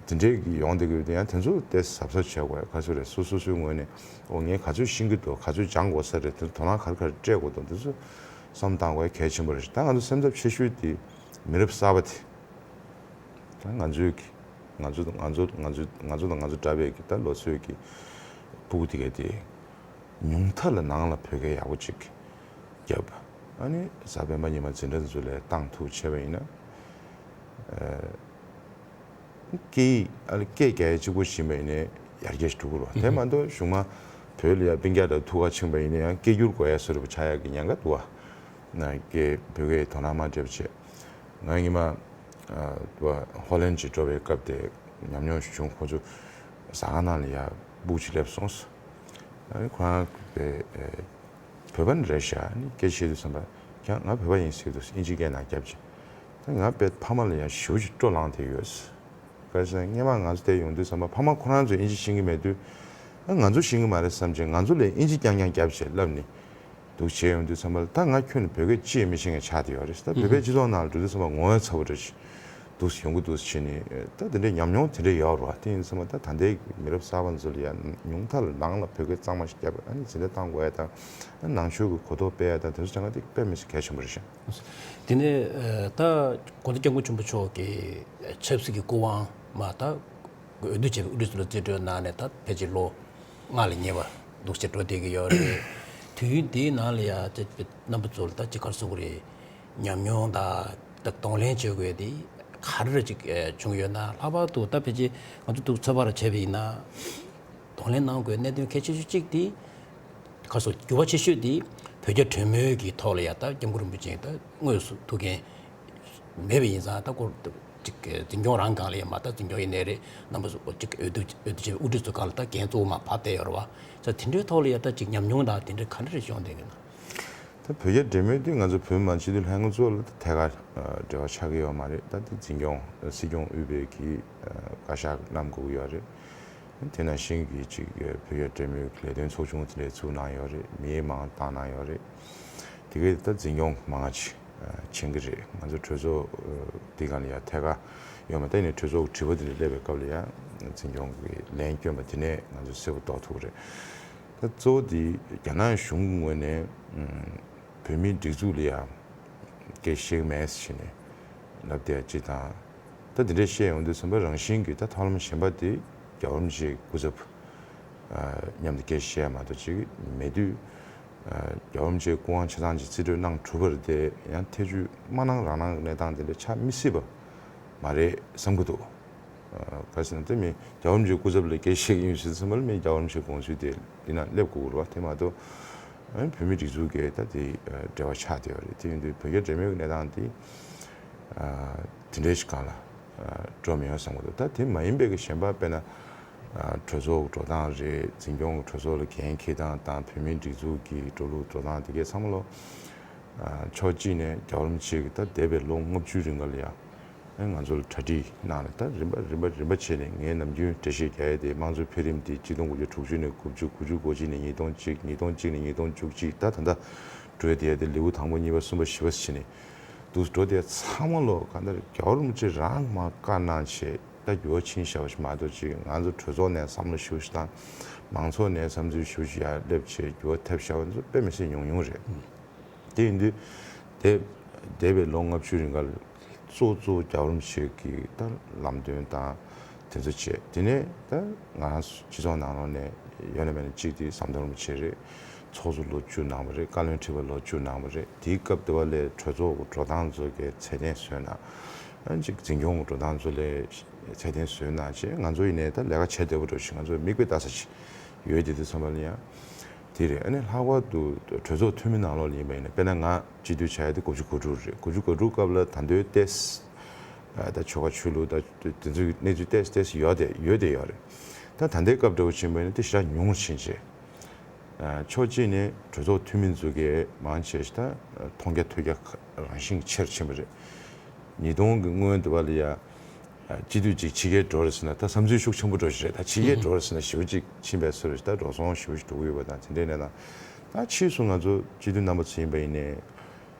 དེ་འདྲས་ཀྱི་ཡོང་བསྡད་ཀྱི་ཡོད་དེ་ཡང་དེ་ཚོ་དེ་གཟབ་གཟབ་བྱེད་དགོས་ག་ཚོད་རེད། སོ་སོ་སོའི་ངོས་ནས་འོ་ངས་ག་ཚོད་ཤེས་ཀྱི་འདུག་ག་ཚོད་སྦྱང་དགོས་ས་རེད། དེ་དོ་སྣང་ག་རེ་ག་རེ་སྤྲད་དགོས་འདུག་དེ་ཚོ་བསམ་བཏང་དགོས་གལ་ཆེན་པོ་རེད། ད་ང་ཚོ་སེམས་འཚབ་ཆེ་ཤོས་དེ་མི་རབས་གསར་པ་དེ། ད་ང་ཚོའི་གི་ང་ཚོ་ང་ཚོ་ང་ཚོ་ང་ཚོ་དང་ང་ཚོ་འདྲ་བའི་གི་ད་ལོ་ཚོད་ཀྱི་ཕྲུ་གུ་དེ་གས་དེ་ཉུང་མཐའ་ལ་ནང་ལ་བོད་སྐད་ཡག་པོ་ཅིག་བརྒྱབ། ཨ་ནི་གཟའ་སྤེན་པ་ཉི་མ་འཛིན་གྲྭ་དེ་ཚོ་ལ་བཏང་ཐུབ་བྱས་པ་ཡིན་ན། སྐད་ཡིག་ཨ་ལ་སྐད་རྒྱག་ཡ་གཅིག་པོ་ཞིག་ཡིན་པ་ཡིན་ནའི་ཡར་རྒྱས་ཞིག་འགྲོ་གི་རེད་བ། དེ་མ་གཏོགས་གཞུག་མ་བོད་ལ་ཡ་སྤུན་ཀྱག་དང་ཐུག་ག་ཕྱིན་པ་ཡིན་ན་ཡང་སྐད་སྒྱུར་དགོས་ཡ་བཟོ་འདྲ་པོ་ཆགས་ཡ་གི་ཉེན་ཁ་འདུག་བ། ན་སྐད་བོད་སྐད་དོ་སྣང་མ་སྤྲད་པ་བྱས། ང་ཉི་མ་ཨ་ཧོ་ལན་ཅིག་འགྲོ་བའི་སྐབས་དེ་ཉམས་མྱོང་ཞིག་བྱུང་། ཁོ་ཚོ་ཟ་ཁང་ནང་ལ་ཡ་སྦུག་ཅིག་སླེབས་སོང་ཟེར། ཨ་ནི་ཁོ་རང་པའི་ཨེ་བོད་པ་ནི་རེད་ཤག་ཨ་ནི་སྐད་ཆ་བཤད་དུས་ཙམ་པ་ཁྱེད་ང་བོད་པ་ཡིན་ཟེར་དུས་ཨིན་ཇི་སྐད་ནང་བརྒྱབ་ཅིག་ད་ང་པའི་ཕ་མ་ལ་ཡ་ཞེ་པོ་ཅིག་སྤྲོ་ལངས་བསྡད་ཡོད་ཟེར། ག་རེ་ཟེར་ན་སྔོན་མ་ང་ཚོ་དེ་ཡོང་དུས་ཙམ་པ་ཕ་མ་ཁོ་རང་ཚོས་ཨིན་ཇི་ཤེས་ཀྱི་མེད་དུས། ཨ་ང་ཚོ་ཤེས་ཀྱི་མ་རེད་བསམ་བྱས་ང་ཚོ་ལ་ཨིན་ཇི་རྐྱང་རྐྱང་བརྒྱབ་བྱས་བསླབས་ནས་འདུག་བྱས་ཡོང་དུས་ཙམ་པ་ལ་ད་ང་ཁྱོན་ནས་བོད་སྐད་ཅི་ཡང་མི་ཤེས་མཁན་ཆགས་བསྡད་ཡོད་རེད། ད་བོད་པའི་སྤྱི་ཚོགས་ནང་ལ་འགྲོ་དུས་ཙམ་པ་ངོ་བོ་ཚ་པོ་འདྲ་ཞིག་འདུག་ཡོང་གི་འདུག་བྱས་ནས་ད་དེ་འདྲའི་ཉམས་མྱོང་དེ་འདྲ་ཡོད་རེད་བ། དེ་ཡིན་ཙམ་པ་ད་ད་ལྟའི་མི་རབས་གསར་པ་ཚོ་ལ་ཡ་ཉུང་མཐའ་ལ་ནང་ལ་བོད་སྐད་གཙང་མ་ཞིག་བརྒྱབ། ཨ་ནི་འཛིན་གྲྭ་བཏང་དགོས་ཡ་དང་ཨ་ནང་ཆོས་ཀྱི་གོ་རྟོགས་སྤེལ་ཡ་དང་དེ་ཚོ་བྱ་ང་དེ་དཔེ་མི་སྲིད་གལ་ཆེན་པོ་རེད་ཤག་དེ་ནས་ད་༸གོང་ས་༸སྐྱབས་མགོན་ཆེན་པོ་མཆོག་གི་ཆབ་སྲིད་ཀྱི་སྐུ་དབང་མ་ད་འོས་བསྡུ་བྱས་པའི་དབུ་ཁྲིད་ཚོ་ལ་རྩིས་སྤྲོད་གནང་ནས་ད་ཕལ་ཆེར་ལོ་ལྔ་ལས་ཉེ་བ་འདུག་སེ་འགྲོ་བསྡད་ཀྱི་ཡོད་རེད། དུས་ཡུན་དེའི་ནང་ལ་ཡ་ཅིག་རྣམ་པ་ཚོ་ལ་ད་ཅིག་ག་རེ་ཟེར་དགོས་རེད། ཉམས་མྱོང་དང་ད་གདོང་ལེན་བྱེད་དགོས་དེ་ག་རེ་ཅིག་བྱུང་ཡོད་ན། ལྷག་པར་དུ་ད་ཕལ་ཆེར་ང་ཚོ་འདུག་ཚོད་དཔག་ར་བྱས་པ་ཡིན་ན། གདོང་ལེན་གནང་དགོས་གནད་དོན་གལ་ཆེ་ཤོས་གཅིག་དེ། ག་སོ་འགྱུར་བ་ཆེ་ཤོས་དེ་བོད་རྒྱ་གྲོས་མོལ་གྱི་ཐོག་ལ་ཡ་ད་སྐྱབས་མགོན་རིན་པོ་ཆེ་ད་དངོས་སུ་ཐུག་མཁན་མེད་པ་ཡིན་ཙང་ད་ཁོ་ཅིག་འཛིན་སྐྱོང་རང་སྒང་ལ་ཡ་མ་ད་འཛིན་སྐྱོང་ཡིན་ནའི་རེད། རྣམ་པ་ཚོ་ཅིག་འོས་བསྡུ་འོས་བསྡུ་བྱས་པའི་དབུ་ཁྲིད་ཚོ་སྒང་ལ་ད་འགན་གཙོ་བོ་མ་བབས་བསྡད་ཡོད་རེད་བ། ཙང་དེ་འདྲའི་ཐོག་ལ་ཡ་ད་ཅིག་ཉམས་མྱོང་དང་དེ་འདྲ་ག་འདྲ་རེ་བྱུང་བསྡད་ཀྱི་ན། ད་བོད་རྒྱ་འབྲེལ་མོལ་དེ་ང་ཚོ་བོད་མི་མང་སྤྱི་འཐུས་ལྷན་ཁང་གཙོ་བོ་ལ་ཐད་ཀར་འབྲེལ་བ་ཆགས་ཀྱི་ཡོད་མ་རེད། ད་དེ་འཛིན་སྐྱོང་སྲིད་སྐྱོང་དབུས་པའི་གི་བཀའ་ཤག་བསྣམས་དགོས་ཀྱི་ཡོད་རེད། དེ་ནང་བཞིན་གྱི་ཅིག་བོད་རྒྱ་འབྲེལ་མོལ་གྱི་ལས་དོན་ཚོགས་ཆུང་དེ་འདྲ་ཚུགས་གནང་ཡོད་རེད། མི་མང་བཏང་གནང་ཡོད་རེད། དེ་གའི་ད་འཛིན་སྐྱོང་མང་ཆེ་ཕྱིན་གྱི་རེད། ང་ཚོ་གྲོས་ཚོགས་འདི་སྒང་ལ་ཡ་ཐད་ཀར་ཡོད་མ་རེད། ད་ཡིན་ནའི་གྲོས་ཚོགས་ཀྱི་དྲི་བ་དེ་འདྲ་སླེབས་པའི་སྐབས་ལ་ཡ་འཛིན་སྐྱོང་གི་ལན་བསྐྱོན་པ་དེ་ནས་ང་ཚོ་གསལ་པོ་རྟོགས་ཐུབ་ཀྱི་རེད། ད་གཙོ་བོ་དེ་རྒྱ་ནག་གཞུང་གི་ངོས་ནས་བོད་མིའི་སྒྲིག་འཛུགས་ལ་ཡ་སྐད་བཤད་ཀྱི་མེད་ཟེར་ནས་ལབ་བསྡད་ཡ་གཅིག་དང་། ད་དེ་འདྲས་བཤད་ཡོང་དུས་ཙམ་པ་རང་བཞིན་གྱིས་ད་ཐབས་ལམ་གཞན་པ་དེ་ རྒྱལ་བ་རིན་པོ་ཆེའི་སྐུ་ཚབ་མཉམ་དུ་སྐད་ཆ་བཤད་ཡ་མ་གཏོགས་ཅིག་མེད་དུས། རྒྱལ་བ་རིན་པོ་ཆེའི་སྐུ་དབང་ཆ་ཚང་ཅིག་རྩིས་སྤྲོད་གནང་གྲུབ་པ་རེད་དེ། ཡང་ཐེ་བྱུས་མ་གནང་རང་གནང་གི་གནས་སྟངས་དེ་འདྲ་ཆགས་མི་སྲིད་པ་མ་རེད་བསམ་གྱི་འདུག་ག་ཟེར་ན་དེ་མི་རྒྱལ་བ་རིན་པོ་ཆེའི་སྐུ་ཚབ་ལ་སྐད་ཆ་བཤད་ཀྱི་ཡིན་ཟེར་ཙམ་པ་ལ་མི་རྒྱལ་བ་རིན་པོ་ཆེའི་དགོངས་ཚུལ་དེ་འདི་ན་སླེབས་དགོས་ཀྱི་རེད་བ། དེ་མ་གཏོགས་བོད་མིའི་སྒྲིག་འཛུགས་ཀྱི་ད་དེ་འབྲེལ་བ་ཆགས་བསྡད་ཡོད་རེད། དེ་ཡིན་དུས་བོད་རྒྱ་འབྲེལ་མོལ་གྱི་གནས་སྟངས་དེ་དེ་འདྲའི་ཞིག་སྒང་ལ་འགྲོ་མི་ཡོང་བསམ་གྱི་འདུག་ད་དེ་མ་ཡིན་པའི་གི་གཞན་པ་དཔེར་ན་གྲོས་ཚོགས་འགྲོ་སྟངས་རེད། འཛིན་སྐྱོང་གི་གྲོས་ཚོགས་ལ་འགན་འཁྱེར་སྟངས་དང་བོད་མིའི་སྒྲིག་འཛུགས་ཀྱི་འགྲོ་ལུགས་འགྲོ་སྟངས་དེ་གའི་ཚང་མ་ལོ། ཕྱོགས་གཅིག་ནས་རྒྱལ་བ་རིན་པོ་ཆེ་གི་ད་འདས་པའི་ལོ་ལྔ་བཅུ་རིང་ག་ལ་ཡ་ང་ཚོ་ལ་གྲ་སྒྲིག་གནང་ནས། ད་རིམ་པ་རིམ་པ་རིམ་པ་བྱས་ནས་ངས་ནམ་རྒྱུན་འགྲེལ་བཤད་རྒྱག་ཡ་དེ་དམངས་གཙོའི་འཕེལ་རིམ་དེ་གཅིག་སྟོང་དགུ་བརྒྱ་དྲུག་ཅུ་ནས་དགུ་བཅུ། དགུ་བཅུ་གོ་གཅིག་ནས་ཉིས་སྟོང་གཅིག། ཉིས་སྟོང་གཅིག་ནས་ཉིས་སྟོང་བཅུ་གཅིག། ད་ད་ལྟ་འགྲོ་ཡ་དེ་ཡ་དེ་ལེའུ་དང་པོ་གཉིས་པ་གསུམ་པ་བཞི་པ་ཟེར་ནས་འདུག་འགྲོ་དེ་ཚང་མ་ལོ་གང་ལྟར་རྒྱལ་བ་རིན་པོ་ཆེ་རང་མར་བཀའ་གནང་བྱས། ད་འགྱུར་བ་ཕྱིན་བཞག་པ་ཞིག་མ་གཏོགས་ཅིག་ང་ཚོ་གྲོས་ཚོགས་ནས་བསམ་བློ་ཞུ་ཞིག་དང་མང་ཚོགས་ནས་བསམ་ཚུལ་ཞུ་ཞིག་ཡར་སླེབས་བྱས་འགྱུར་བ་ཐེབས་བཞག་པ་ཚོ་དཔེ་མི་སྲིད་ཉུང་ཉུང་རེད། དེ་ཡིན་དུས་དེ་འདས་པའི་ལོ་ལྔ་བཅུ་རིང་ག་ལ་གཙོ་གཙོ་རྒྱལ་བ་རིན་པོ་ཆེ་གི་ད་ལམ་སྟོན་དང་དེ་ཚོ་བྱས། དེ་ནས་ད་ང་རང་ཚོ་སྤྱི་ཚོགས་ནང་ལོགས་ནས་ཡོད་ན་མེད་ན་གཅིག་དེ་ཟམ་གདོང་རིན་པོ་ཆེ་རེད། ཚོགས་གཙོ་ལོ་བཅུ་གནང་བ་རེད། བཀའ་བློན་ཁྲི་པ་ལོ་བཅུ་གནང་བ་རེད། དེའི་སྐབས་དེ་བ་ལས་གྲོས་ཚོགས་ཀྱི་འགྲོ་སྟངས་ཚོ་གའི་ཚད་ལྡན་བཟོས་གནང་། ཨ་ཅིག་འཛིན་སྐྱོང་གི་འགྲོ་སྟངས་ཚོ་ལས་ཚད་ལྡན་བཟོས་གནང་བྱས། ང་ཚོ་ཡིན་ནའི་ད་ལས་ཀ་བྱེད་བདེ་པོ་འགྲོ་ཞིག་ང་ཚོ་མིག་དཔེ་ལྟ་ས་ཅིག་ཡོད་དེ་དུས་ཙམ་པ་ལ་ཡང་དེ་རེད། ཨ་ནི་ལྷག་པར་དུ་གྲོས་ཚོགས་འཐུས་མི་ནང་ལོགས་ལ་ཡིན་པ་ཡིན་ན། དཔེར་ན་ང་སྤྱི་འཐུས་ཆགས་ཡ་དེ་དགུ་བཅུ་གོ་དྲུག་རེད། དགུ་བཅུ་གོ་དྲུག་སྐབས་ལ་ད་ལྟའི་ཏེས་ད་ཆོལ་ཁ་ཆོས་ལུགས་ད་དེ་ཚོའི་གནས་ཚུལ་ཏེས་ཏེས་ཡོད་དེ་ཡོད་དེ་ཡོད་རེད། ད་ད་ལྟའི་སྐབས་འདྲ་བོ་ཕྱིན་པ་ཡིན་ན་དེ་ཞེ་དྲག་ཉུང་རུ་ཕྱིན་བྱས། ཕྱོགས་གཅིག་ནས་གྲོས་ཚོགས་འཐུས་མི་ཚོ་གིས་མང་ཆེ་ཞིག་ད་མཐོང་རྒྱ་ཐོས་རྒྱ་རང་བཞིན་གྱིས་ཆེ་རུ་ཕྱིན་པ་རེད། ཉིས་སྟོང་གི་སྔོན་དུ་བ་ལ་ཡ་སྤྱི་འཐུས་གཅིག་ཕྱི་རྒྱལ་འགྲོ་རེད་ཟེར་ན་ད་བསམ་ཚུལ་ཤུགས་ཆེན་པོ་འགྲོ་ཞིག་རེད། ད་ཕྱི་རྒྱལ་འགྲོ་རེད་ཟེར་ན་ཞེ་པོ་ཅིག་ཕྱིན་པའི་ཚོད་རེད། ད་འགྲོ་སོང་ཞེ་པོ་ཞིག་འགྲོ་གི་ཡོད་པ་དང་དེ་འདྲའི་གནས་སྟངས། ད་ཕྱིས་སུ་ང་ཚོ་སྤྱི་འཐུས་རྣམ་པ་ཚོ་ཡིན་པ་ཡིན་ནའི།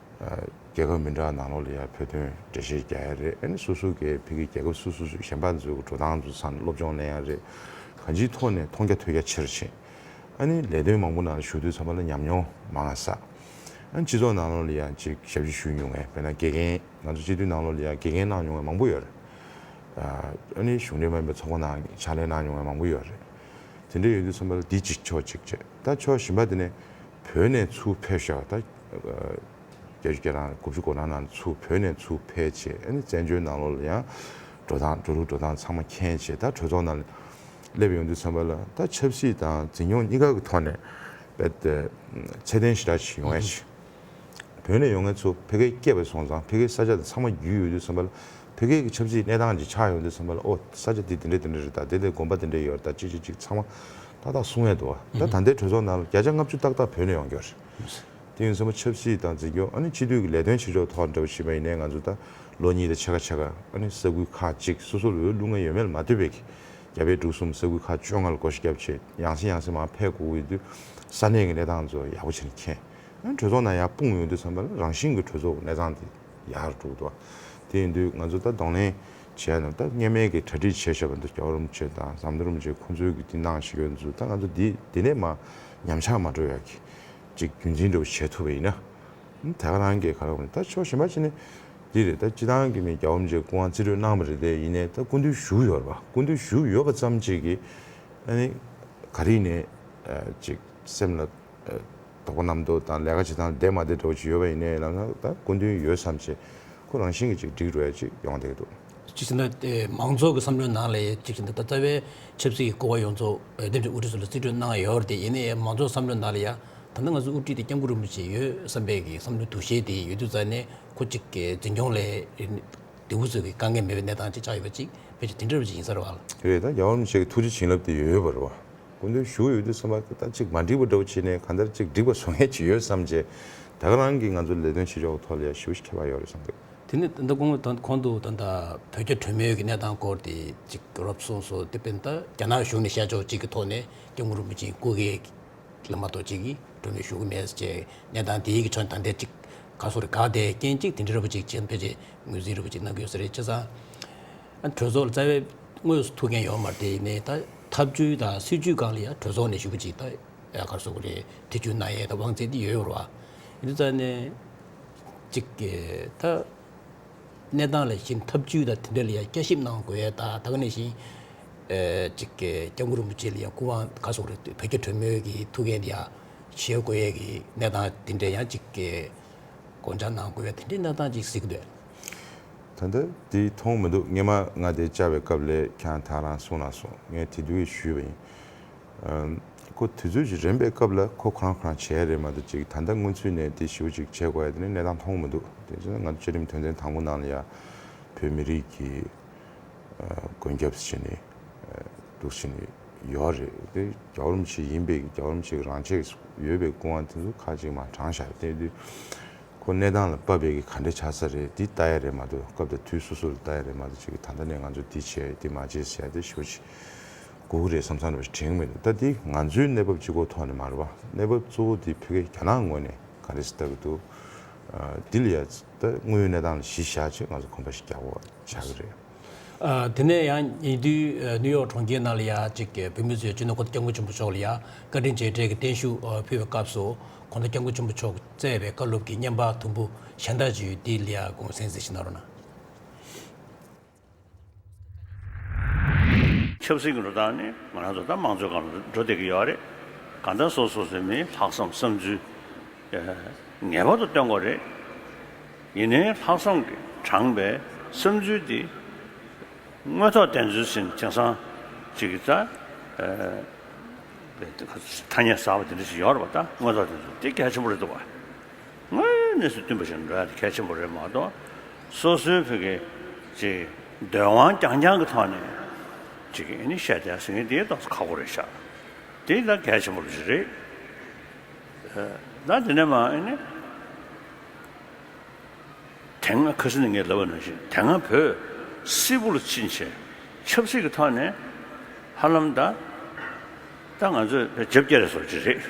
རྒྱལ་ཁབ་མི་འདྲ་ནང་ལོགས་ལ་ཡང་བོད་དོན་འགྲེལ་བཤད་རྒྱག་ཡ་རེད། ཨ་ནི་སོ་སོ་གའི་ཕ་གི་རྒྱལ་ཁབ་སོ་སོ་སོ་གཞན་པ་ཚོའི་འགྲོ་སྟངས་ཚོ་ཚང་སློབ་སྦྱོང་ལེན་ཡ་རེད། གང་ཅིའི་ཐོག་ནས་མཐོང་རྒྱ་ཐོས་རྒྱ་ཆེ་རུ་ཕྱིན། ཨ་ནི་ལས་དོན་མང་པོ་ནང་ལ་ཞུགས་དུས་ཙམ་པ་ལ་ཉམས་མྱོང་མང་བ་བསགས། ཨ་ནི་སྤྱི་ཚོགས་ནང་ལོགས་ལ་ཡང་ཅིག་ཞབས་ཕྱི་ཞུས་མྱོང་བའི་དཔེར་ན་དགེ་རྒན། ང་ཚོ་སྤྱི་འཐུས་ནང་ལོགས་ལ་ཡང་དགེ་རྒན་གནང་མྱོང་བའི་མང་པོ་ཡོད་རེད། ཨ་ནི་གཞུང་འབྲེལ་མ་ཡིན་པའི་ཚོགས་པ་ནང་ཕྱག་ལས་གནང་མྱོང་བའི་མང་པོ་ཡོད་རེད། དེ་འདྲ་ཡོད་དུས་ཙམ་པ་ལ་འདི་གཅིག་ཕྱོགས་གཅིག་བྱས། ད་ཕྱོགས་གཞན་པ་དེ་ནས་བོད་ནས་ཚུར་ཕེབས་ཤག་ད་བརྒྱད་ཅུ་གྱ་གྲངས་དགུ་བཅུ་གོ་གྲངས་ནང་ཚུར་བོད་ནས་ཚུར་ཕེབས་བྱས། ཨ་ནི་བཙན་བྱོལ་ནང་ལོགས་ལ་ཡང་འགྲོ་སྟངས་འགྲོ་ལུགས་འགྲོ་སྟངས་ཚང་མ་མཁྱེན་བྱས། ད་གྲོས་ཚོགས་ནང་སླེབས་ཡོང་དུས་ཙམ་པ་ལ་ད་ཆབ་སྲིད་དང་འཛིན་སྐྱོང་གཉིས་ཀ་གི་ཐོག་ནས་རྦད་དེ་ཚད་ལྡན་ཞེ་དྲག་ཅིག་ཡོང་ཡ་ཞིག་བོད་ནས་ཡོང་མཁན་ཚོ་ཕ་གིར་སྐྱེས་པ་སོང་ཙང་ཕ་གིའི་ས་ཆ་དེ་ཚང་མ་བརྒྱུད་ཡོང་དུས་ཙམ་པ་ལ། ཕ་གིའི་གི་ཆབ་སྲིད་གནས་སྟངས་ཅིག་ཆགས་ཡོང་དུས་ཙམ་པ་ལ། ཨོ་ས་ཆ་འདི་འདི་འདྲ་འདི་འདྲ་རེད། ད་འདི་ལ་དགོན་པ་འདི་འདྲ་ཡོད་རེད། ད་ཅི་ཅི་ཅིག་ཚང་མ་ཏག་ཏག་གསུང་ཡས་འདུག་བ། ད་ད་ལྟའི་གྲོས་ཚོགས་ནང་ལ་བརྒྱ་ཆ་ལྔ་བཅུ་ཏག་ཏག་བོད་ནས་ཡོང་གི་ཡོད་རེད། དེ་ཡིན་ཙམ་པ་ཆབ་སྲིད་དང་འཛིན་སྐྱོང་། ཨ་ནི་སྤྱི་འཐུས་ཀྱི་ལས་དོན་བྱེད་ཕྱོགས་ཐོག་འདྲ་བོ་བྱས་པ་ཡིན་ནའི་ང་ཚོ་ད་ལོ་གཉིས་དང་ཕྱེད་ཀ་ཕྱེད་ཀ་ཨ་ནི་ས་ཁུལ་ཁག་ཅིག་སོ་སོ་ལ་འོས་བླུག་མཁན་ཡོད་མེད་ལ་མ་ལྟོས་པའི་གི་རྒྱ་བལ་འབྲུག་གསུམ་ས་ཁུལ་ཁག་བཅོ་ལྔ་ལ་བགོ་བཤའ་བརྒྱབ་བྱས་ཡང་སེ་ཡང་སེ་མར་ཕེབས་དགོས་ཀྱི་ཡོད་དུས་ས་གནས་ཀྱི་གནས་སྟངས་ཚོ་ཡག་པོ་བྱས་ནས་མཁྱེན། ཡང་གྲོས་ཚོགས་ནང་ཡར་སྤུངས་ཡོང་དུས་ཙམ་པ་ལ་རང་བཞིན་གྱི་གྲོས་ཚོགས་ཀྱི་གནས་སྟངས་དེ་ཡག་རུ་འགྲོ་གི་འདུག་དེ་ཡིན་དུས་ང་ཚོ་ད་གདོང་ལེན་བྱས་ན། ད་སྔོན་མའི་གི་གྲ་སྒྲིག་བྱས་བཞག་པ་འདུག་རྒྱལ་བ་རིན་པོ་ཆེ་དང་ཟམ་གདོང་རིན་པོ་ཆེ་ཁོང་ཚོའི་གི་འདི་གནང་བཞག་ཡོད་ཚུལ། ད་ང་ཚོ་འདི་འདི་ནས་མར་ཉམས་ཆག་མ་འགྲོ་ཡ་གི་ཅིག་རྒྱུན་འཛིན་འདྲ་བོ་བྱེད་ཐུབ་པ་ཡིན་ན། ད་ག་རང་གི་ག་རེ་ད་ཕྱོགས་གཞན་པ་ཅིག་ནས་འདི་རེད། ད་སྤྱི་བཏང་གི་མི་རྒྱལ་བ་རིན་པོ་ཆེ་སྐུ་དབང་རྩིས་སྤྲོད་གནང་བ་རེད་དེ། ཡིན་ནའི་ད་སྐུ་མདུན་བཞུགས་ཡོད་རེད་པ། སྐུ་མདུན་བཞུགས་ཡོད་པ་ཙམ་ཅིག་གིས་ཨ་ནི་ག་རེ་ཡིན་ནའི་ཅིག་སེམས་ལ་དོགས་པ་རྣམ་རྟོག་དང་ལས་ཀ་བྱེད་སྟངས་བདེ་མ་བདེ་འདྲ་བོ་ཅིག་ཡོད་པ་ཡིན་ནའི་ལབ་ན། ད་སྐུ་མདུན་ཡོད་བསམ་བྱས་ཁོ་རང་བཞིན་གྱིས་ཅིག་འགྲིག་འགྲོ་ཡ་ཅིག་ཡོང་བསྡད་ཀྱི་འདུག་གཅིག་བྱས་ན་དེ་མང་ཚོགས་ཀྱི་བསམ་བློའི་ནང་ལ་ཡ་གཅིག་བྱས་ན་ད་ལྟ་བའི་ཆབ་སྲིད་ཀྱི་སྐུ་པར་ཡོངས་རྫོགས་འདེམས་ཀྱི་དབུ་ཁྲིད་ཚོ་ལ་རྩིས་སྤྲོད་གནང་ཡོད་རེད་དེ། ཡིན་ནའི་མང་ཚོགས་བསམ་བློའི་ནང་ལ་ཡ་ད་ལྟ་ང་ཚོའི་དབུ་ཁྲིད་དེ་སྐྱབས་མགོན་རིན་པོ་ཆེ་ཡོད་བསམ་པའི་གི་བསམ་བློའི་འདུ་ཤེས་དེ་ཡོད་དུས་ཙང་ནས་ཁོ་གཅིག་གི་འཛིན་སྐྱོང་ལས་འདི་འུ་ཚོས་ཀྱི་དཀའ་ངལ་མེད་པའི་གནས་སྟངས་ཅིག་ཆགས་ཡོད་པ་ཅིག་ཕལ་ཆེར་དེ་འདྲ་བ་ཅིག་ཡིན་ས་རེད་བ། རེད། ད་རྒྱལ་བ་རིན་པོ་ཆེ་གི་ཐུགས་རྗེ་བྱིན་རླབས་དེ་ཡོད་ཡོད་པ་རེད་བ། སྐུ་མདུན་བཞུགས་ཡོད་དུས་ཙམ་པ་ད་ཅིག་མ་འགྲིག་པ་འདྲ་བོ་བྱས་ནས་གང་ལྟར་ཅིག་འགྲིག་པ་བཟོ་མཁན་ཅིག་ཡོད་བསམ་བྱས། ད་ག་རང་གིས་ང་ཚོ་ལས་དོན་བྱེད་ཕྱོགས་ཐོག་ལ་ཡ་ཞེ་པོ་ཞིག་ཁྱད་པར་ཡོད་རེད་བསམ་གི། དེ་ནས་ད་ལྟ་གོང་ད་གོང་དུ་ད་ལྟ་བོད་རྒྱ་གྲོས་མོལ་གྱི་གནས་སྟངས་སྐོར་དེ་ཅིག་རོབ་གསུངས་སོང་། དེ་དཔེར་ན་ད་རྒྱ་ནག་གཞུང་ནས་བཤད་ཕྱོགས་གཅིག་གི་ཐོག་ནས་སྐྱབས་མགོན་རིན་པོ་ཆེའི་སྐུ་སྒེར་ལ་མ་གཏོགས་ཅིག་གིས་གྲོས་མོལ་ཞུ་གི་མེད་ཅེས་གནས་སྟངས་དེའི་གི་ཕྱོགས་ད་ལྟའི་ཅིག་ག་སོ་རེ་ག་དེ་རྐྱེན་ཅིག་དེ་འདྲ་ར་བ་ཅིག་བྱས་ཕལ་ཆེར་ངོས་འཛིན་ར་བ་ཅིག་གནང་གི་ཡོད་ས་རེད། བྱས་ཙང་ཨ་གྲོས་ཚོགས་ལ་རྩ་བའི་དངོས་སུ་ཐུག་མཁན་ཡོད་མ་རེད་དེ། ཡིན་ནའི་ད་ཐབས་བྱུས་དང་སྲིད་བྱུས་སྒང་ལ་ཡ་གྲོས་ཚོགས་ནས་ཞུ་གི་ཅིག་ད་ཡ་ག་རེ་ཟེར་དགོས་རེད། ཐེ་བྱུས་གནང་ཡས་ད་དབང་ཚད་དེ་ཡོད་ཡོད་རེད་བ། ཡིན་དུས་ཙང་ནས་ཅིག་གི་ད། གནས་སྟངས་ལ་གཞིགས་ཐབས་བྱུས་དང་དེ་འདྲ་ལ་ཡང་བསྐྱར་ཞིབ་གནང་དགོས་ཡ། ད་ད་ག་ནང་བཞིན་ ཨེ་ཅིག་གི་སྐྱབས་མགོན་རིན་པོ་ཆེ་ལ་ཡང་སྐུ་དབང་ག་སོགས་རེད། བོད་རྒྱ་གྲོས་མོལ་གྱི་ཐུགས་འགན་དེ་ཡང་བཞེས་དགོས་ཡས་ཀྱི་གནས་སྟངས་དེ་འདྲ་ཡང་ཅིག་གི་དགོངས་འཆར་གནང་དགོས་ཡས་དེ་འདྲའི་གནས་སྟངས་ཅིག་གཟིགས་ཀྱི་འདུག་ད་ལྟ་དེ་མཐོང་མི་འདུག་སྔོན་མ་ང་དེ་བཅར་བའི་སྐབས་ལ་ཁྱེད་རང་ད་རང་གསུངས་གནང་སོང་། ངས་དེ་དུས་ཞུས་པ་ཡིན། ཨམ། ཁོ་དུས་ཚོད་ཅིག་རན་པའི་སྐབས་ལ་ཁོ་ཁོ་རང་ཁོ་རང་བྱས་རེད་མ་གཏོགས་ཅིག་ད་ལྟ་སྔོན་ཚུད་ནས་དེ་ཞེ་པོ་ཅིག་བྱེད་དགོས་ཡ་དེ་ནི་གནས་སྟངས་མཐོང་མི་འདུག་དེ་ཚོ་ང་ཚོ་བཅའ་ཁྲིམས་དོན་ཚན་དང་པོ་ནང་ལ་ཡ་བོད་མི་རིགས་ཀྱི་ཨ་མགོན་སྐྱབས་ཟེར་ནས་ཨ་འདུག་ཟེར་ནས་ཡོད་རེད། དེ་རྒྱལ་བ་རིན་པོ་ཆེ་ཡིན་པའི་རྒྱལ་བ་རིན་པོ་ཆེ་གི་རང་ཆས་ཡོད་པའི་སྐུ་དབང་དེ་ཚོ་ཁག་ཅིག་མར་བགྲངས་བཞག་དེ་དུས། ཁོ་གནས་སྟངས་ལ་དཔག་པའི་གི་ག་འདྲ་ཆགས་ས་རེད་འདི་ལྟ་ཡ་རེད་མ་གཏོགས་སྐབས་དང་དུས་སོ་སོ་ལ་ལྟ་ཡ་རེད་མ་གཏོགས་ཅིག་གི་ད་ལྟ་ནས་ང་ཚོ་འདི་བྱས་འདི་མ་བྱས་ཟེར་ཡ་དེ་ཞེ་པོ་ཅིག་དགོས་ཀྱི་རེད་བསམ་བསམ་འདྲ་པོ་ཞིག་དྲན་གྱི་མི་འདུག་ད་འདི་ང་ཚོའི་གནས་བབ་གཅིག་པོ་ཐོག་ནས་མ་རེད་པ། གནས་བབ་གཙོ་བོ་འདི་ཕ་གིའི་རྒྱ་ནག་ངོས་ནས་ག་རེ་ཟེར་ལྟ་གི་འདུག་ཨ་འདི་ལ་ཡ་ད་དངོས་ཡོད་གནས་སྟངས་ལ་གཞི་བཞག་བྱས་ང་ཚོ་གོམ་པ་ཞིག་རྒྱག་དགོས་ཆགས་ཀྱི་རེད། ཨ། དེ་ནས་ཡང་ཉེ་དུས་ཨ་ནིའུ་ཡོག་གྲོང་ཁྱེར་ནང་ལ་ཡ་གཅིག་གི་བོད་མི་ཚོས་སྤྱི་ནོར་གོང་ས་སྐྱབས་མགོན་ཆེན་པོ་མཆོག་ལ་ཡ་བཀའ་དྲིན་རྗེས་དྲན་གྱི་བརྟན་བཞུགས་ཨ་ཕུལ་བའི་སྐབས་སུ་གོང་ས་སྐྱབས་མགོན་ཆེན་པོ་མཆོག་བསྩལ་བའི་བཀའ་སློབ་ཀྱི་བརྙན་པར་དུམ་བུ་གཞན་དག་ཅིག་ཡོད། དེ་ལ་ཡ་དགོངས་སེལ་ཞིག་གནང་རོགས་གནང་། ཆབ་སྲིད་ཀྱི་འགྲོ་སྟངས་ནི་ང་རང་ཚོ་ད་དམངས་གཙོའི་སྒང་ལ་འགྲོ་བསྡད་ཀྱི་ཡོད་རེད། གང་ལྟར་སོ་སོ་སོའི་མིའི་ལྷག་བསམ་བསམ་ཚུལ་ངེས་པར་དུ་སྟོན་དགོས་རེད། ཡིན་ནའི་ལྷག་བསམ་གྱིས་དྲངས་པའི་བསམ་ཚུལ་འདི་དངོས་ཐོག་བདེན་འཚོལ་ཟིན་དེང་སང་ཅིག་གི་ད་ཐ་སྙད་གསར་པ་དེ་འདྲ་ཞིག་ཡོད་རེད་པ། ད་དངོས་ཐོག་བདེན་འཚོལ་དེ་གལ་ཆེན་པོ་རེད་འདུག་བ། དངོས་གནས་སུ་བསྟུན་པ་ཞིག་འགྲོ་ཡ་དེ་གལ་ཆེན་པོ་རེད་མ་གཏོགས་སོ་སོའི་ཕ་གི་ཅིག་འདོད་དབང་རྐྱང་རྐྱང་གི་ཐོག་ནས་ཅིག་ཨ་ནི་བཤད་བསྡད་ཟེར་མཁན་དེ་ཏོག་ཙམ་ཁག་པོ་རེད་ཤག་དེ་ད་གལ་ཆེན་པོ་ཞིག་རེད། ད་དེ་ནས་མ་ཨ་ནི་དེ་སྔ་ཁ་སང་ནས་ངས་ལབ་པ་ནང་བཞིན་དེ་སྔ་བོད་སིལ་བུ་ལ་ཕྱིན་བྱས་ཆབ་སྲིད་ཀྱི་ཐོག་ནས་ཧ་ལམ་ད་ད་ང་ཚོས་བྱེད་རྒྱ་རེ་བཟོ་གི་རེད།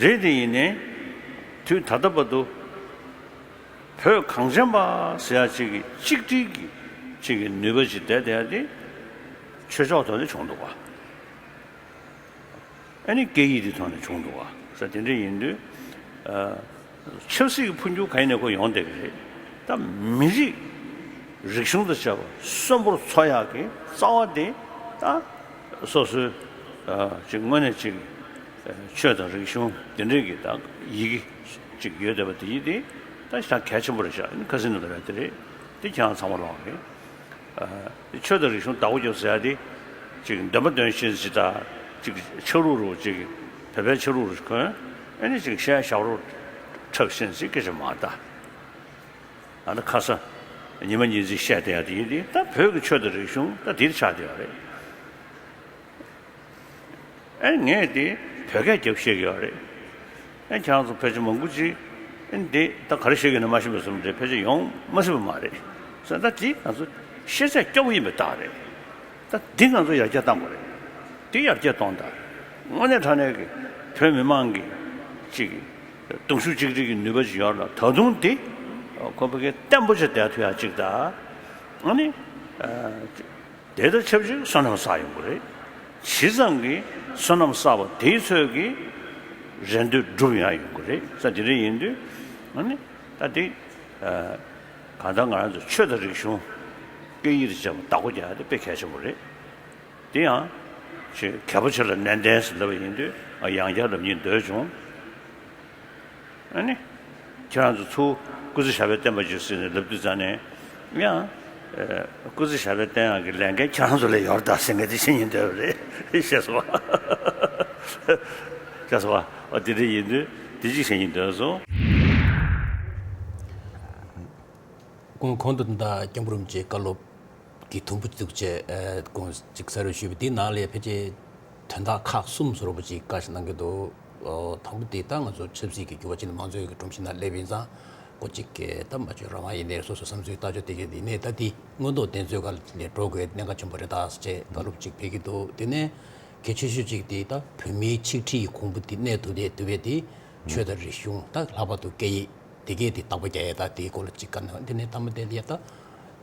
རེད་དེ་ཡིན་ནའི་དུས་ད་ལྟ་བར་དུ་བོད་གངས་ཅན་པ་ཟེར་ཡ་ཅིག་གི་གཅིག་སྒྲིལ་གྱི་ཅིག་གི་ནུས་པ་ཅིག་བསྡད་བསྡད་ཡ་དེ་ཆོས་ཕྱོགས་ཐོག་ནས་བྱུང་འདུག་བ། ཨ་ནི་སྐད་ཡིག་དེ་ཐོག་ནས་བྱུང་འདུག་བ། ས་དེ་འདྲ་ཡིན་དུས་ཆབ་སྲིད་ཀྱི་འཕོ་འགྱུར་ག་ཡིན་ནས་ཁོ་ཡོང་བསྡད་ཀྱི་རེད། ད་མི་རིགས་རིག་གཞུང་དང་བཅས་པ་གསོན་པོར་འཚོ་ཡག་གི་རྩ་བ་དེ་ད་སོ་སོའི་ཅིག་དངོས་གནས་ཅིག་ཆོས་དང་རིག་གཞུང་དེ་འདྲའི་གི་ད་ཡི་གེ་ཅིག་ཡོད་བསྡད་པ་དེ་ཡིན་དེ་ད་ཞེ་དྲག་གལ་ཆེན་པོ་རེད་ཤག་ཨ་ནི་ཁ་སང་ནས་ལབ་ཡ་དེ་རེད། དེ་ཁྱེད་རང་ཚང་མ་ལོག་གི་ཆོས་དང་རིག་གཞུང་བདག་པོ་རྒྱབ་ཟེར་ཡ་དེ་ཅིག་འདོན་པ་འདོན་ཤེས་ཅིག་དང་ཅིག་ཆ་ལུགས་རུ་ཅིག་བོད་པའི་ཆ་ལུགས་རུ་གོན་ཨ་ནི་ཅིག་ཤ་ཞབས་བྲོ་འཁྲབ་ཤེས་ཅིག་སྐད་ཆ་མ་ད། ཨ་ནི་ཁ་སང་ཉི་མ་ཉིན་གཅིག་བཤད་བསྡད་ཡ་དེ་ཡིན་དེ་ད་བོད་ཀྱི་ཆོས་དང་རིག་གཞུང་ད་འདིར་ཆགས་བསྡད་ཡོད་རེད། ཨེ་ངས་དེ་བོད་སྐད་རྒྱབ་བཤད་ཀྱི་ཡོད་རེད། ཨེ་ཁྱེད་རང་ཚོ་ཕལ་ཆེར་མང་པོ་ཅིག་ཨེ་འདི་ད་ག་རེ་བཤད་ཀྱི་ཡོད་ན་མ་ཤེས་པའི་བཟོ་འདྲ་ཕལ་ཆེར་ཡོང་མ་སྲིད་པ་མ་རེད། ཟེར་ད་དེ་ང་ཚོ་ཤེས་ཚད་སྐྱོ་པོ་ཡིན་པའི་རྟགས་རེད། ད་འདི་ང་ཚོ་ཡར་རྒྱས་གཏང་དགོས་རེད། འདི་ཡར་རྒྱས་གཏོང་དང་། དངོས་གནས་དྲང་གནས་ཀྱི་བོད་མི་མང་གི་ཅིག་གདུང་ཤུགས་གཅིག་སྒྲིལ་གྱི་ནུས་པ་ཅིག་ཡོད་ལ་ད་དུང་འདི་ཁོ་ཕ་གི་བརྟན་པོ་ཅིག་བསྡད་ཐུབ་ཡ་ཅིག་དང་། ཨ་ནི། དེ་དང་ཆབས་ཅིག་བསོད་ནམས་བསགས་ཡོང་གི་རེད། ཇི་ཙམ་གྱིས་བསོད་ནམས་བསགས་པ་དེའི་ཚོད་ཀྱིས་རེ་འདོད་འགྲུབ་ཡང་ཡོང་གི་རེད། ས་དེ་འདྲ་ཡིན་དུས་ཨ་ནི་ད་དེ་གང་ལྟར་ང་རང་ཚོ་ཆོས་དང་རིག་གཞུང་སྐད་ཡིག་དང་བཅས་པ་བདག་པོ་རྒྱག་ཡ་དེ་དཔེ་གལ་ཆེན་པོ་རེད། དེ་ཡང་ཅིག་གལ་པོ་ཆེ་ལ་ནན་ཏན་ཟེར་ལབ་པ་ཡིན་དུས་ཡང་བསྐྱར་ལབ་སྙིང་འདོད་བྱུང་། ཨ་ནི། ཁྱེད་རང་ཚོ་ཚུར་སྐུ་ཚེ་ཞབས་པད་བརྟན་པ་བྱོས་ཟེར་ནས་ལབ་དུས་ཙང་ནས་ཡང་། སྐུ་ཚེ་ཞབས་པད་བརྟན་ཡག་གི་ལས་འགན་ཁྱེད་རང་ཚོ་ལ་ཡོད་རེད་ད་ཟེར་མཁན་དེ་བཤད་སྙིང་འདོད་པ་རེད། ཤེས་སོང་། ཤེས་སོང་བ། འོ་དེ་འདྲ་ཡིན་དུས་དེ་གཅིག་བཤད་སྙིང་འདོད་སོང་། གོང་གོང་དུ་ད་སྐྱབས་མགོན་རིན་པོ་ཆེའི་བཀའ་སློབ་ཀྱི་དུམ་བུ་བཙུགས་བྱས་ཨ་དགོངས་གཅིག་གསལ་བརྗོད་ཞུས་པ་འདིའི་ནང་ལ་ཕལ་ཆེར་དོན་དག་ཁག་གསུམ་བཟོ་འདྲ་པོ་ཅིག་བཀའ་ཞིག་གནང་གི་འདུག་ཨོ་དང་པོ་དེ་ད་ང་ཚོ་ཆབ་སྲིད་ཀྱི་འགྱུར་བ་ཅིག་ནས་མང་གཙོའི་གི་སྒྲོམ་གཞི་ནང་སླེབས་ཡིན་ཙང་ཁོ་གཅིག་གི་ད་མ་བཅོས་རང་དབང་ཡིན་ནའི་སོ་སོ་བསམ་ཚུལ་ལྟ་ཕྱོགས་དེ་གས་ཡིན་ནའི་ད་དེ་མངོན་རྟོགས་ལྡན་ཚོའི་སྒང་ལ་འགྲོ་དགོས་གནད་འགག་ཆེན་པོ་རེད་ད་ཟེར་བྱས་བཀའ་སློབ་ཅིག་ཕེབས་ཀྱི་འདུག་དེ་ནས་གལ་ཆེ་ཤོས་ཅིག་དེ་ད་བོད་མིའི་ཆིག་སྒྲིལ་གྱི་གོང་བུ་དེ་གནས་ཐུབ་བསྡད་ཐུབ་པའི་དེ་ཆོས་དང་རིག་གཞུང་ད་ལྷག་པར་དུ་སྐད་ཡིག་དེ་གས་དེ་བདག་པོ་རྒྱག་ཡས་ད་དེའི་སྐོར་ལ་ཅིག་བཀའ་གནང་། དེ་ནས་མཐའ་མ་དེ་ལ་ཡ་ད་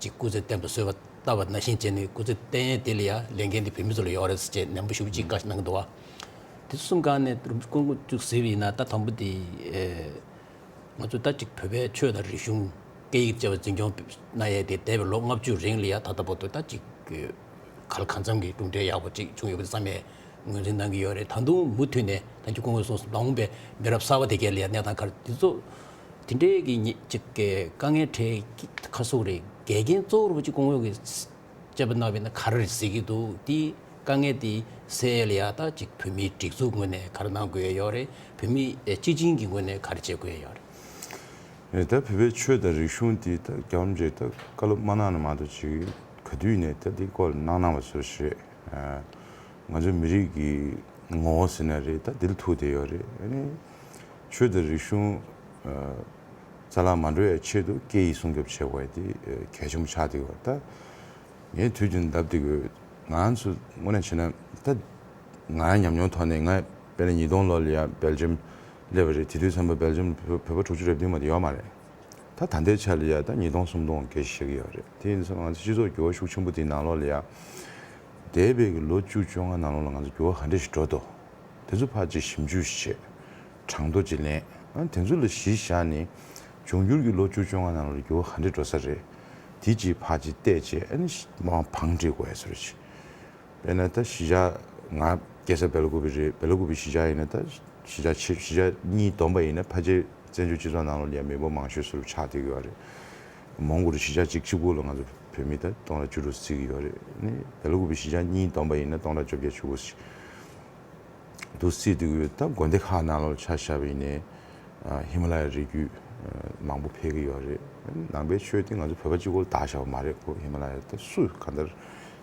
ཅིག་སྐུ་ཚེ་བརྟན་པ་གསོལ་བ་བཏབ་པ་ནང་བཞིན་བྱས་ནས་སྐུ་ཚེ་བརྟན་ཡས་དེ་ལ་ཡ་ལས་འགན་དེ་བོད་མི་ཚོ་ལ་ཡོད་རེད་ཟེར་བྱས་ནན་པོ་ཞེ་པོ་ཅིག་བཀའ་ཞིག་གནང་གི་འདུག་བ། དེ་གསུམ་གང་ནས་ཀུན་ཀུན་ཅུ་གཟིགས་པ་ཡིན་ན་ད་དང་པོ་དེ་ཨེ་ང་ཚོ་ད་ཅིག་བོད་པའི་ཆོས་དང་རིག་གཞུང་ སྐད་ཡིག་བཅས་པ་འཛིན་སྐྱོང་གནང་ཡས་དེ་འདས་པའི་ལོ་ལྔ་བཅུ་རིང་ལ་ཡ་ད་ལྟ་བར་དུ་ད་ཅིག་ག་ལ་གང་འཚམ་གྱི་གྲུབ་འབྲས་ཡག་པོ་ཅིག་བྱུང་ཡོད་པ་བསམ་ཡས་ངོས་འཛིན་གནང་གི་ཡོད་རེད། ད་དུང་མུ་མཐུད་ནས་ད་ཅིག་སྐུ་ངོས་གསུངས་སོང་། མ་འོངས་པའི་མི་རབས་གསར་པ་དེ་གས་ལ་ཡ་གནས་སྟངས་ག་རེ་དེ་ཚོ་དེ་འདྲའི་གི་ཉེ་ཅིག་གི་དཀའ་ངལ་འཕྲད་ཀྱི་ཁ་སོགས་རེད། འགལ་རྐྱེན་གཙོ་བོ་རུ་ཅིག་སྐུ་ངོས་ཀྱི་དཔྱད་པ་གནང་བ་ཡིན་ན་ག་རེ་རེད་གཟིགས་ཀྱི་འདུག་དེ་དཀའ་ངལ་དེ་སེལ་ཡ་ལ་ཡ་ད་ཅིག་བོད་མིའི་སྒྲིག་འཛུགས་ངོས་ནས་ག་རེ་གནང་དགོས་ཡ་ཡོད་རེད། བོད་མི་སྤྱི་བྱིངས་ཀྱི་ངོས་ནས་ག་རེ་བྱེད་དགོས་ཡ་ཡོད་རེད། ཨེ། ད་བོད་པའི་ཆོས་དང་རིག་གཞུང་དེ་ད་རྒྱ་བོ་འདྲས་ད་བཀའ་སློབ་མ་གནང་ན་མ་གཏོགས་ཅིག་ག་དུས་ནས་ད་འདི་སྐོར་ལ་གནང་གནང་བ་བཟོ་ཞིག་རེད། ཨ། ང་ཚོའི་མི་རིགས་ཀྱི་ངོ་བོ་ཟེར་ན་རེད། ད་འདི་ལ་ཐུག་བསྡད་ཡོད་རེད། ཨ་ནི་ཆོས་དང་རིག་གཞུང་ཨ། རྩ་བརླག་མ་འགྲོ་ཡའི་ཆེད་དུ་སྐད་ཡིག་སྲུང་སྐྱོབ་བྱེད་དགོས་ཡ་དེ་ཨ། གལ་ཆེན་པོ་ཆགས་བསྡད་ཡོད་རེད། ད་ངས་དུས་རྒྱུན་ལབ་བསྡད་ཡོད། ང་ཚོ་དངོས་གནས་བྱས་ན་ད། ང་ཉམས་མྱོང་ཐོག་ནས་ང་དཔེར་ན་ཉིས་སྟོང་ལོ་ལ་ཡ་སྦེལ་ཇམ་སླེབས་པ་རེད། དེ་དུས་ཙམ་པ་སྦེལ་ཇམ་བོད་བོད་པ་དྲུག་ཅུ་རེ་བདུན་མ་གཏོགས་ཡོད་མ་རེད། ད་ད་ལྟའི་ཆ་ལ་ཡ་ད་ཉིས་སྟོང་སུམ་སྟོང་སྐད་ཆ་བཤད་ཀྱི་ཡོད་རེད། དེ་ཡིན་ཙང་ང་ཚོ་སྤྱི་ཚོགས་འགྱུར་བ་ཤུགས་ཆེན་པོ་དེའི་ནང་ལོགས་ལ་ཡ། འདས་པའི་གི་ལོ་བཅུ་བཅོ་ལྔ་ནང་ལོགས་ལ་ང་ཚོ་འགྱུར་བ་ག་འདྲ་ཞིག་འགྲོ་འདུག་དེ་ཚོ་ཕར་ཅིག་ཞིབ་འཇུག་བྱེད། གྲངས་ཐོ་ཅིག་ལེན། ཨ། དེ་ཚོ་ལ་གཞི་བཞག་ནས་འབྱུང་འགྱུར་གྱི་ལོ་བཅུ་བཅོ་ལྔ་ནང་ལོགས་ལ་འགྱུར་བ་ག་འདྲ་འགྲོ་ས་རེད། དེ་ཅིག་ཕར་ཅིག་བལྟས་བྱས། ཨ་ནི་མ་བང་སྒྲིག་དགོས་ཡ་བཟོ་འདྲ་ཅིག་དཔེར་ན་ད་གཞིས་ཆགས་ང་སྐྱེས་ས་སྦེ་ལ་ཀུ་པེ་རེད། སྦེ་ལ་ཀུ་པེ་གཞིས་ཆགས་ཡིན་ན་ད་གཞིས་ཆགས་ཆེ་གཞིས་ཆགས་གཉིས་བསྡོམས་པ་ཡིན་ན་ཕལ་ཆེར་བཙན་བྱོལ་སྤྱི་ཚོགས་ནང་ལོགས་ལ་ཡ་མི་འབོར་མང་ཤོས་སུ་ཆགས་བསྡད་ཀྱི་ཡོད་རེད། མོན་གྷོ་རུ་གཞིས་ཆགས་གཅིག་གཅིག་པོ་ལ་ང་ཚོ་བོད་མི་ད་སྟོང་ཕྲག་བཅུ་དྲུག་བརྩི་གི་ཡོད་རེད། ནི་སྦེ་ལ་ཀུ་པེ་གཞིས་ཆགས་གཉིས་བསྡོམས་པ་ཡིན་ན་སྟོང་ཕྲག་བཅོ་བརྒྱད་བཅུ་དགུ་ཞིག་འདུག་བརྩིས་འདུག་ཡོད། ད་དགོན་སྡེ་ཁག་ནང་ལོགས་ཆ་བཞག་པ་ཡིན་ནའི་ཧི་མ་ལ་ཡའི་རི་རྒྱུད་མང་པོ་ཕེབས་ཀྱི་ཡོད་རེད། ནང་པའི་ཆོས་དེ་ང་ཚོ་བོད་པ་གཅིག་པོ་ལ་བདག་བཞག་པ་མ་རེད། ཁོ་ཧི་མ་ལ་ཡ་ད་སུ་གང་ལྟར་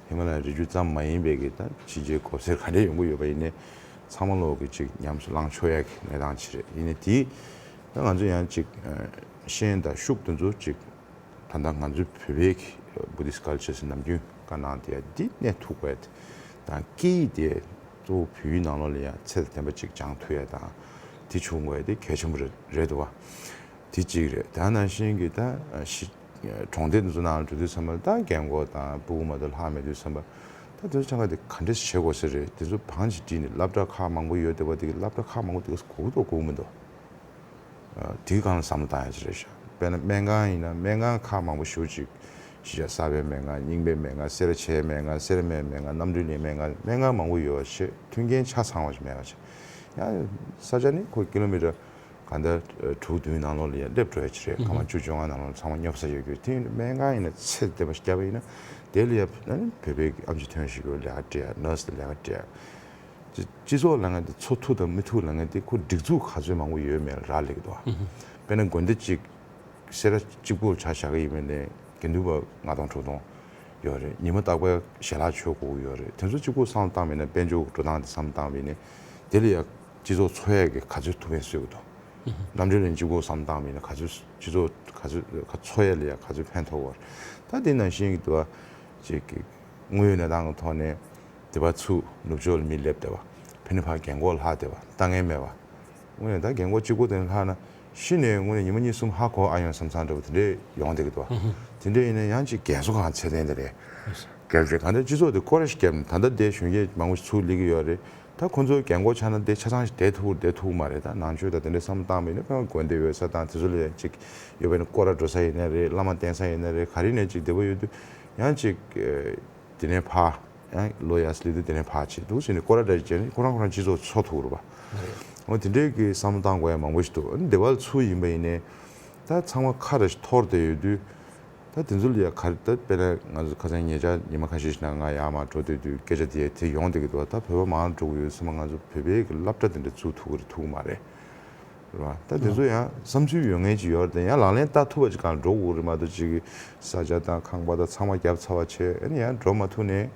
ཧི་མ་ལ་ཡའི་རི་རྒྱུད་ཙམ་མ་ཡིན་པའི་གི་ད་ཕྱི་རྒྱལ་གོ་སར་ག་འདྲ་ཡོང་གི་ཡོད་པ་ཡིན་ནའི་ཚང་མ་ལོག་གི་ཅིག་ཉམས་སུ་བླང་ཆོག་ཡ་གི་གནས་སྟངས་ཅིག་རེད། ཡིན་ནའི་དེ་ད་ང་ཚོ་ཡང་ཅིག་ཤེས་ཡོན་དང་ཤུགས་དེ་ཚོ་ཅིག་ད་ལྟ་ང་ཚོའི་བོད་པའི་Buddhist culture ཟེར་ནམ་རྒྱུན་བཀའ་གནང་དེ་ཡ་འདི་གནས་ཐུབ་དགོས་དང་། སྐད་ཡིག་དེ་གཙོ་བོ་བོད་ཡིག་ནང་ལོགས་ལ་ཡ་ཚད་ལྡན་པ་ཅིག་སྦྱང་ཐུབ་ཡ་དང་། དེ་བྱུང་དགོས་ཡ་དེ་གལ་ཆེན་པོ་རེད་རེད་འདུག་བ། དེ་གཅིག་རེད། དེ་ནང་བཞིན་གྱི་ད་ཤི་གྲོང་སྡེ་འདི་ཚོ་ནང་ལ་འགྲོ་དུས་ཙམ་པ་ད་རྒན་གོག་དང་སྤུ་གུ་མ་གཏོགས་ལྷག་མེད་དུས་ཙམ་པ། ད་དེ་ཚོ་ཆ་ག་དེ་ག་འདྲས་བྱེད་དགོས་ས་རེད། དེ་ཚོ་བང་ཞིག་བསྒྲིགས་ནས་སློབ་གྲྭ་ཁག་མང་པོ་ཡོད་བསྡད་པ་དེ་གི་སློབ་གྲྭ་ཁག་མང་པོ་དེ་ག་སྒུག་དང་སྒུག་མི་འདུག་དེའི་སྒང་ལ་བསམ་བློ་བཏང་ཡ་ཅིག་རེད་ཤག་དཔེར་ན་སྨན་ཁང་ཡིན་ན་སྨན་ཁང་ཁག་མང་པོ་ཞེ་པོ་ཅིག་གཞིས་ཆགས་གསར་པའི་སྨན་ཁང་། རྙིང་པའི་སྨན་ཁང་། སེ་ར་བྱེས་སྨན་ཁང་། སེ་ར་སྨད་སྨན་ཁང་། རྣམ་གྲོལ་གླིང་སྨན་ཁང་། སྨན་ཁང་མང་པོ་ཡོད་པ་བྱས། མཐུན་རྐྱེན་ཆ་ཚང་བ་ཞིག་མེད་པ་བྱས། ཡང་ས་ཆ་ནི་ཁོ་ཀི་ལོ་མི་ཊར་གང་ལྟར་དྲུག་བདུན་ནང་ལོགས་ལ་ཡང་སླེབས་འགྲོ་ཡ་ཅིག་རེད། སྐར་མ་བཅུ་བཅོ་ལྔ་ནང་ལོགས་ཚང་མ་སྙོབ་ས་ཡོད་རྒྱུ། དེ་ཡིན་དུས་སྨན་ཁང་ཡིན་ན་ཚད་ལྡན་པ་ཞིག་བརྒྱབ་པ་ཡིན་ན་དེ་ལ་ཡང་ཨ་ནི་བོད་པའི་ཨེམ་ཆི་ཐོན་ཞིག་ཡོད། ལས་ཀ་སྤྲད་ཡ། ནར་སི་དང་ལས་ཀ་སྤྲད་ཡ། སྤྱི་སྤྱི་ཚོགས་ལབ་མཁན་དེ་འཚོ་ཐུབ་དང་མི་ཐུབ་ལབ་མཁན་དེ་ཁོ་སྒྲིག་འཛུགས་ག་ཚོད་མང་པོ་ཡོད་མེད་ལ་རག་ལས་ཀྱི་འདུག་བ། དཔེར་ན་དགོན་སྡེ་གཅིག་སེ་ར་གཅིག་པུར་ཆ་བཞག་གི་ཡིན་པ་ཡིན་ནའི་དགེ་འདུན་པ་ལྔ་སྟོང་དྲུག་སྟོང་ཡོད་རེད། ཉི་མ་རྟག་པར་ཞལ་ལག་མཆོད་དགོས་ཀྱི་ཡོད་རེད། དེ་ཚོ་གཅིག་པུར་བསམ་བློ་བཏང་བ་ཡིན་ན། དཔལ་འབྱོར་འགྲོ་སྟངས་དེ་བསམ་བློ་བཏང་བ་ཡིན་ནའི་དེ་ལ་ཡ་སྤྱི་ཚོགས་འཚོ་ཡས་ཀྱི་ག་ཚོད་ཐུགས་ཕན་གསོས་ཀྱི་འདུག་རྣམ་གྲོལ་གླིང་གཅིག་པུར་བསམ་བློ་བཏང་བ་ཡིན་ན་ག་ཚོད་སྤྱི་ཚོགས་ག་ཚོད་ག་འཚོ་ཡས་ལ་ཡ་ག་ཚོད་ཕན་ཐོགས་པ་རེད། ད་དེ་ནང་བཞིན་གྱི་འདུག་བ། ཅིག་གི་དངོས་ཡོད་གནས་སྟངས་ཀྱི་ཐོག་ནས། དེ་བ་ཚུར་ནུབ་ཕྱོགས་ལ་མི་སླེབས་བསྡད་པ། ཕ་ནི་ཕ་རྒན་གོག་ལྷག་བསྡད་པ། ལྟ་ངན་མེད་པ། དངོས་གནས་ད་རྒན་གོག་གཅིག་པོ་དེ་ལྷག་ན་ཤི་ནས་དངོས་གནས་ཉི་མ་གཉིས་གསུམ་ཧ་གོ་ཨ་ཡོང་བསམ་བསམ་འདྲ་པོ་དེ་འདྲས་ཡོང་བསྡད་ཀྱི་འདུག་བ། དེ་འདྲས་ཡིན་ན་ཡང་ཅིག་རྒན་གསོ་ཁང་ཚད་ལྡན་དེ་རེད། རྒན་རེད། གང་ལྟར་སྤྱི་ཚོགས་དེ་སྐོར་ར་ཞིག་བརྒྱབ་ནས། ད་ལྟ་དེ་གཞོན་སྐྱེས་མང་པོ་ཞིག་ཚུར་སླེབས་ཀྱི་ཡོད་རེད། ད་ཁོ་ཚོ་རྒན་གོག་ཆགས་ན་དེ་ཆ་ཚང་ཞིག་བསྡད་ཐུབ་བསྡད་ཐུབ་མ་རེད། ད་ནང་ཆོས་དང་དེ་འདྲས་བསམ་བློ་བཏང་བ་ཡིན་ན། ཕ་མ་དགོན་སྡེ་ཡོད་ས་དང་དེ་ཚོ་ལ་ཡང་ཅིག་ཡོད་པ་ཡིན་ན། སྐོར་ར་འགྲོ་ས་ཡིན་ན་རེད། བླ་མ་བསྟེན་ས་ཡིན་ན་རེད། ག་རེ་ནས་ཅིག་བདེ་པོ་ཡོད་དུས་ཡང་ཅིག་དེ་ནས་ཕར་ཡང་ལོ་ཡར་སླེབས་དུས་དེ་ནས་ཕར་བྱེད་འདུག་ཟེར་ནས་སྐོར་ར་འདྲ་ཅིག་བྱས་ནས་ཁོ་རང་ཁོ་རང་སྤྱི་ཚོགས་འཚོ་ཐུབ་རེད་པ། འོ་དེ་འདྲའི་གི་བསམ་བློ་བཏང་དགོས་ཡ་མང་པོ་ཞིག་འདུག་ཨ་ནི་སྡེ་བ་ལ་ཚུར་ཡིན་པ་ཡིན་ནའི་ད་ཚང་མ་ཁ་ར་ཞིག་འཐོར་བསྡད་ཡོད་དུས། ད་དེ་ཚོ་ལ་ཡ་ག་རེ། ད་དཔེར་ན་ང་ཚོ་ཁ་སང་ཉེ་ཆར་ཉི་མ་ཁ་ཤས་ཤིག་ནང་ང་ཡར་མར་འགྲོ་སྡོད་དུས་སྐད་ཆ་དེ་དེ་ཡོང་བསྡད་ཀྱི་འདུག་ད་བོད་པ་མང་འགྲོ་གི་ཡོད་ཚང་མ་ང་ཚོ་བོད་པའི་གི་སློབ་གྲྭ་དེ་འདྲ་བཙུགས་ཐུབ་ཀྱི་རེད་ཐུབ་ཀྱི་མ་རེད། རེད་བ། ད་དེ་ཚོ་ཡང་བསམ་ཚུལ་ཡོད་མཁན་ཅིག་ཡོད་རེད་དེ། ཡང་ལག་ལེན་བསྟར་ཐུབ་པ་ཅིག་གང་འགྲོ་དགོས་རེད་མ་གཏོགས། ཅིག་གི་ས་ཆ་དང་ཁང་པ་དང་ཚང་མ་བརྒྱབ་ཚར་བ་བྱས། ཨ་ནི་ཡང་འགྲོ་མ་ཐུབ་ནས་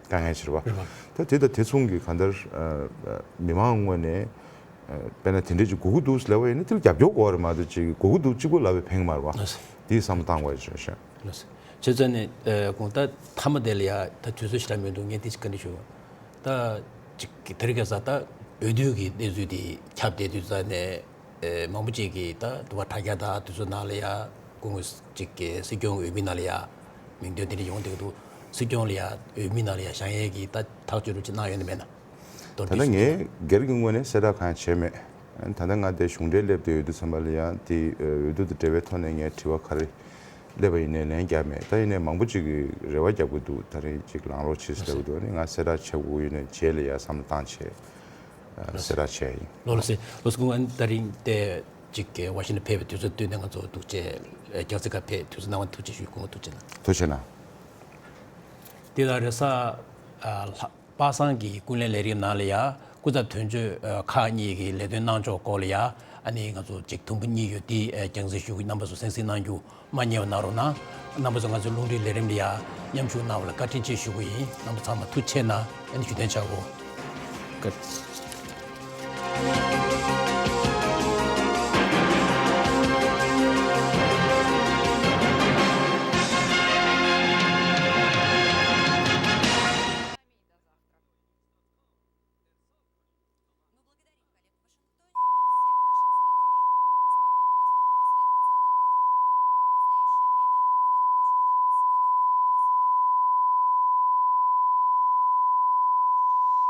དཀའ་ངལ་ཆེ་རེད་བ། རེད་བ། ད་དེ་དང་དེ་མཚུངས་ཀྱི་གང་ལྟར་ཨ་ཨ་མི་མང་ངོས་ནས་ཨ་དཔེར་ན་དེ་འདྲས་ཅིག་དགོས་ཀྱི་འདུག་ལབ་པ་ཡིན་ན་དེ་ལ་རྒྱབ་སྐྱོར་དགོས་རེད་མ་གཏོགས། ཅིག་གི་དགོས་ཀྱི་འདུག་གཅིག་པོ་ལབ་པས་ཕན་གྱི་མ་རེད་བ། ལགས་སོ། དེའི་བསམ་བློ་བཏང་དགོས་ཡ་ཆེ་ཤོས། ལགས་སོ། བྱས་ཙང་ནས་ཨ་དགོངས་དག་མཐའ་མ་དེ་ལ་ཡ་ད་དུས་ཚོད་ཞེ་དྲག་མི་འདུག་ངས་དེ་ཅིག་བཀའ་འདྲི་ཞུ། ད་ཅིག་གི་དེ་རིང་ཁ་སང་ད་འོས་བསྡུ་གི་གནས་ཚུལ་དེ་ཁྱབ་བསྡད་དུས་ཙང་ནས། ཨེ། མང་པོ་ཅིག་གིས་ད་དུ་བ་དྲ་རྒྱ་དང་དེ་ཚོ་ནང་ལ་ཡ་སྐུ་ངོ་ཅིག་གི་སྲིད་སྐྱོང་འོས་མི་ནང་ལ་ཡ་མིང་འདོན་དེ་འདྲ་ཡོང་བསྡད་ཀྱི་འདུག་སྲིད་སྐྱོང་ལ་ཡ་འོས་མི་ནང་ལ་ཡ་བཞེངས་ཡས་ཀྱི་ད་ཐག་གཅོད་རུ་ཅིག་གནང་ཡོད་ན་མེད་ན། མདོར་ད་བསྡུས་ལྟ་ཞུ་ངས་ན། སྒེར་གྱི་ངོས་ནས་གསལ་བསྒྲགས་གང་ཡང་བྱས་མེད། ད་ལྟ་ང་དེ་གཞུང་འབྲེལ་སླེབས་ཏེ་ཡོད་དུས་ཙམ་པ་ལ་ཡ་དེ་འོས་བསྡུ་དང་འབྲེལ་བའི་ཐོག་ནས་ངས་དྲི་བ་ག་རེ་ སླེབས་པ་ཡིན་ནའི་ལན་རྒྱག་མེད། ད་ཡིན་ནའི་མང་པོ་ཅིག་གིས་རེ་བ་རྒྱག་གི་འདུག། ད་རེས་ཅིག་ལངས་རོགས་བྱེད་ཟེར་ལབ་ཀྱི་འདུག། ཨ་ནི་ང་གསལ་བསྒྲགས་བྱེད་དགོས་ཡོད་ནའི་རྗེས་ལ་ཡ་བསམ་བློ་བཏང་བྱས་ཨ་གསལ་བསྒྲགས་བྱས་ཡིན། ལགས་སོ། ལགས་སོ། སྐུ་ངོ་ད་རིང་དེ་ཅིག་གི་ཝ་ཤིང་ཊོན་ཕེབས་པའི་དུས་ཚོད་བཏོན་ནས་ང་ཚོ་ཐུགས་རྗེ་ཆེ། རྒྱལ་སྲིད་ཁ་ཕེབས་དུས་ཚོད་གནང་བ་ཐུགས་རྗེ་ཆེ་ཞུ། སྐུ་ངོ་ཐུགས་རྗེ་གནང་། ཐུགས་རྗེ་གནང་། དེ་དང་རེས་གཟའ་ཨ་ལྷག་པ་སངས་ཀྱི་ཀུན་གླེང་ལས་རིམ་ནང་ལ་ཡ་སྐུ་ཚབ་དོན་གཅོད་ཨ་ཁག་གཉིས་ཀྱི་ལས་དོན་གནང་ཕྱོགས་སྐོར་ལ་ཡ་ཨ་ནི་ང་ཚོ་ཅིག་ཐུང་ཕུ་གཉིས་ཡོད་དེ་ཨ་རྒྱང་སྲིང་ཞུ་གི། རྣམ་པ་ཚོ་གསན་གཟིགས་གནང་རྒྱུ་མ་བསྙེལ་བ་གནང་རོགས་གནང་། རྣམ་པ་ཚོ་ང་ཚོའི་རླུང་འཕྲིན་ལས་རིམ་ལ་ཡ་མཉམ་ཞུགས་གནང་བ་ལ་བཀའ་དྲིན་ཆེ་ཞུ་གི་ཡིན། རྣམ་པ་ཚང་མ་ཐུགས་རྗེ་ཆེ་གནང་། ཨ་ནི་བཞུགས་གདན་འཇགས་དགོས། བཀའ་དྲིན།